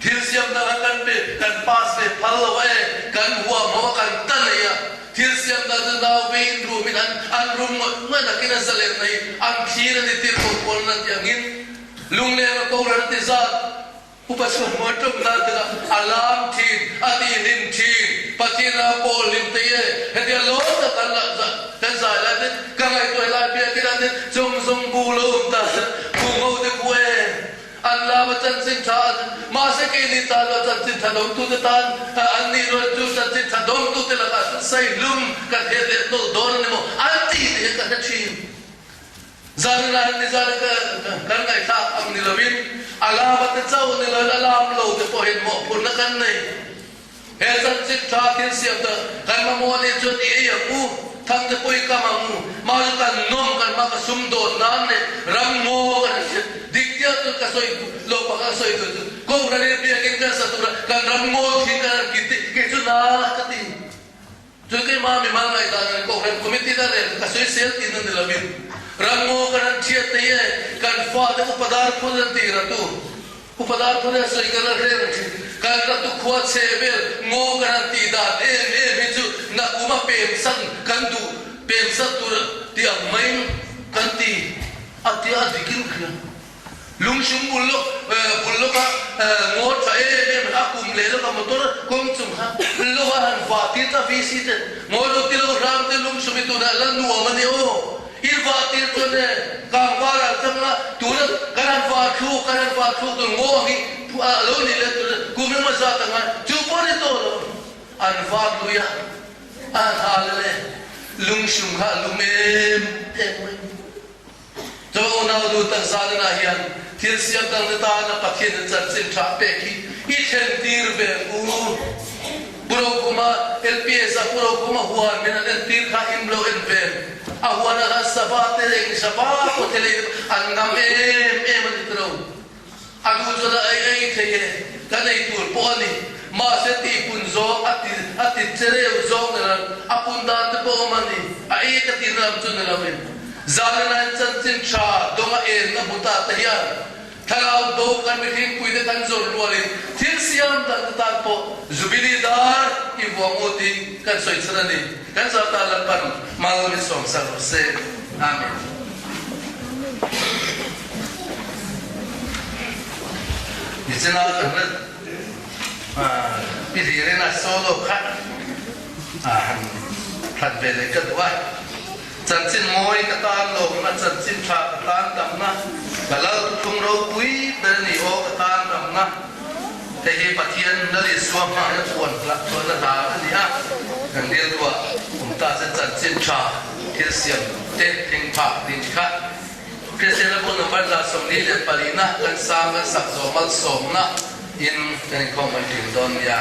Thil siam dang a kan pe, kan pass ve phal lo a e, kan huam ho a kan ta nei a, thil siam dang chu nau veiin rumin an an rum ngawih ngawih nakin a zalen na hi an thlir a ni tir ko pawn an ti angin lungleng a kohhran a ti zat upa chhuan muan tum dan te kha a lam thin a ti hlim thin Pathian a pawl hlim thei e hetia lawm tak kan la kan zai lai ten ka ngaihtuah lai biakin ah ten chung zawng bu lo awm ta se bu ngo te ku e. An lam a chanchin tha a, mahse keini tan lo chanchin tha dawngtute tan an nih rual chu chanchin tha dawngtute lakah chuan sailum kan het leh nawlh dawn a ni maw an tih te hi ka hre thin. Zanin ah hian nizan ka kan ngaihthlak ang ni lovin a lam a te chauh ni lovin a lam lo te pawh hian mawhphurhna kan nei. He chanchin tha thil siam ta kan mamawh anih chuan i ei ang u, thang te pawh i kam ang u, mah chu kan nawm kan hma ka sum dawn nan leh ram ngaw kan hriat dik chiah chuan ka sawi loh pakhat a sawi tur chu Kohhran in biakin kan sa tura kan ram ngaw thil. mimal ngaihdan an Kohhran Committee na rel ka sawisel tihna ni lovin ramngaw kan han thiat thei e, kan fate upa dar phun an tih ratu upa dar phun an sawi kan la hre reng thin. Kan ratu khua chhe vel ngaw kan han tih dan em em hi chu nakuma pem san kan duh pem san tur tih ang maiin kan ti a tia a dikin ka hria. Lungsum bul lawk bul lawka ngaw tha em em a kum leh lawka motor kawng chung kha lawka han vah tir ta VC te ngaw lo ti lo hram te lungsum hi tunah la nuam a ni aw i vah tir chuan e kangvar ah chang a tuna kan han vah thluk kan han vah thluk tur ngaw ang hi a lo nih leh tur kum emaw zat ang a chu pawh ni tawh lo an vah lui a a han hal le lungsum kha a lum em em mai. Chuan unau nu tak zaninah hian thil siam dangte tana Pathianin chanchin tha pek hi i thlen tir ve ang u. Pu Rokhuma, LPS a Pu Rokhuma huan min an entir kha in lo en ve. A huanah khan sava te leh eng sava pawh thil ei an ngam em em a ni tiro. A duh chuan a ei ei thei e, kan ei tur pawh a ni. Mahse tihpun zawng a ti a ti che reuh zawng ni lo, a pun dan te pawh awm a ni. A ei ka tihna lam chu ni lovin, Zalinain chanchin tha dawnga enna hmu ta te hian thlarau do kan mihringpui te kan zawrh rualin thil siam dang te tan pawh Jubilee dar i vuang u tih kan sawi chhan a ni. Kan zau ta Lalpan mal min sawm sak rawh se. Amen. Nichina kan la pi hlir in a solo kha han thlan ve leh ka duh a. Chanchin mawi ka tan lawmna, chanchin tha ka tan damna, ka lal thuthlung ropui ber a ni aw ka tan damna. Hei hi Pathian Lal Isua hmangin a puan hlak chuan a hla a ni a. Kan rilruah awm ta se chanchin tha thil siam te thleng phak tih ni kha. Kristianna bu number 44 na kan sang kan sak zawh malsawmna in kan inkhawm kan ṭin dawn nia.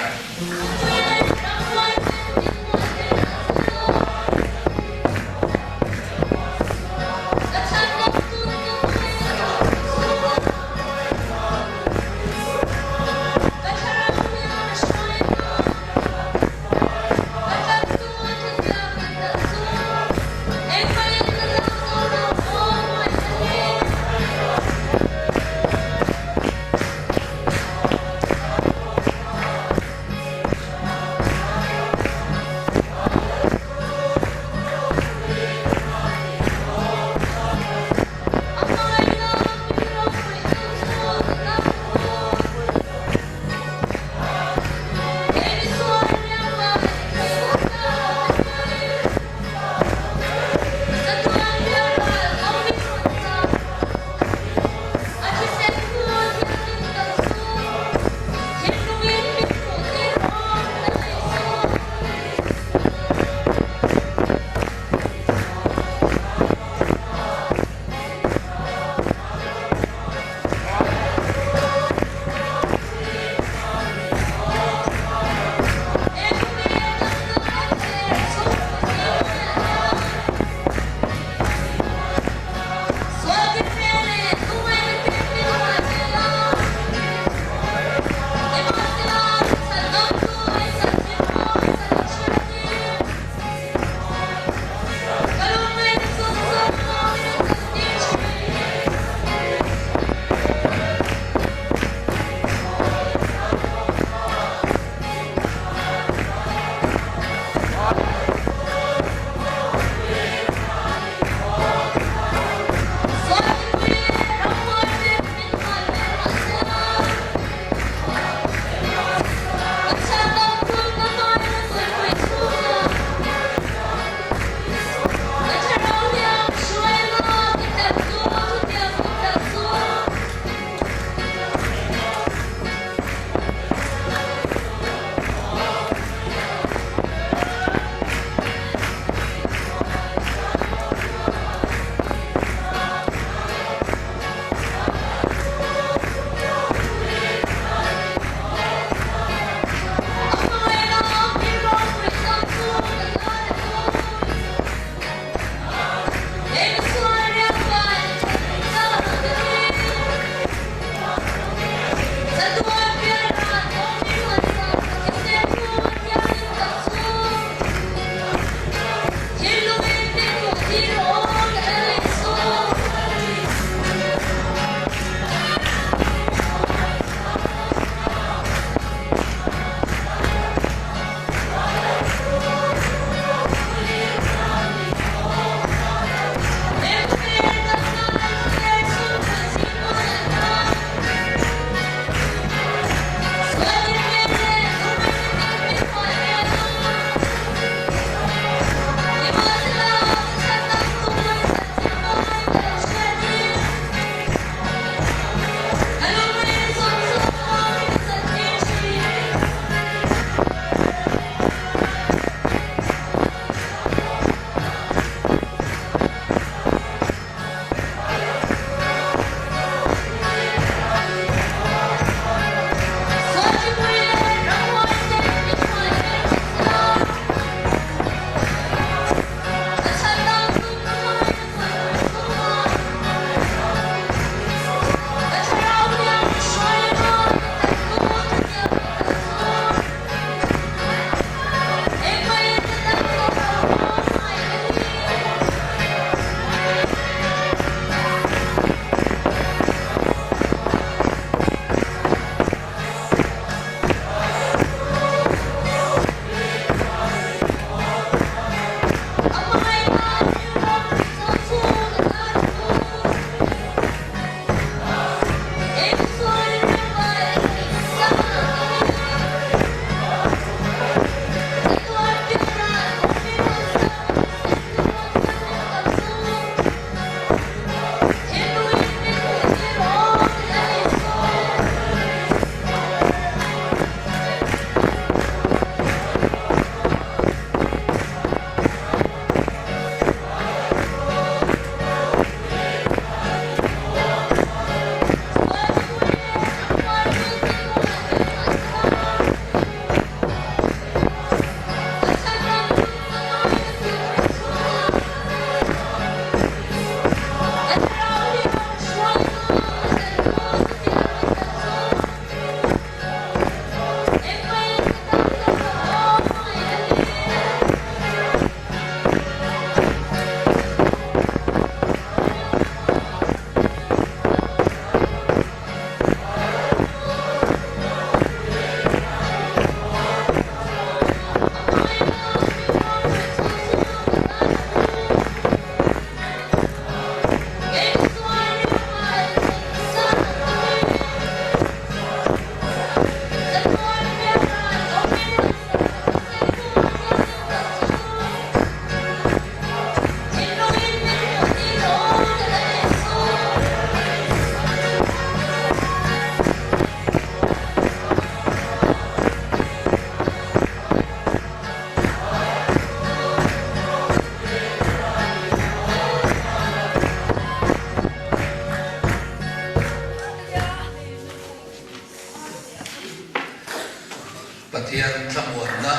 Pathian thlamuanna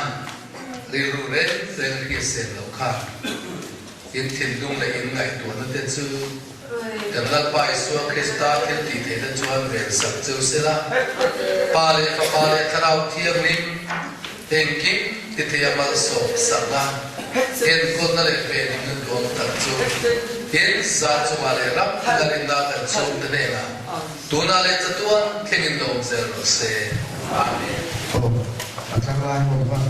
rilru reng reng hriatsen loh kha in thinlung leh in ngaihtuahna te chu kan Lalpa Isua Krista thil tih theihna chuan vensak cheu sela, Pa leh Fapa leh Thlarau Thianghlim engkim ti theia malsawm sakna, enkawlna leh venhimna duang tak chu in za chungah leh ram tina rinna kan chhungte hnenah Tunah leh chatuan thlengin lo awm zel rawh se. Amen. Aw, a thlang lai ho kha,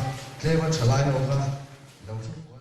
tlema tha lai ho kha lo thu.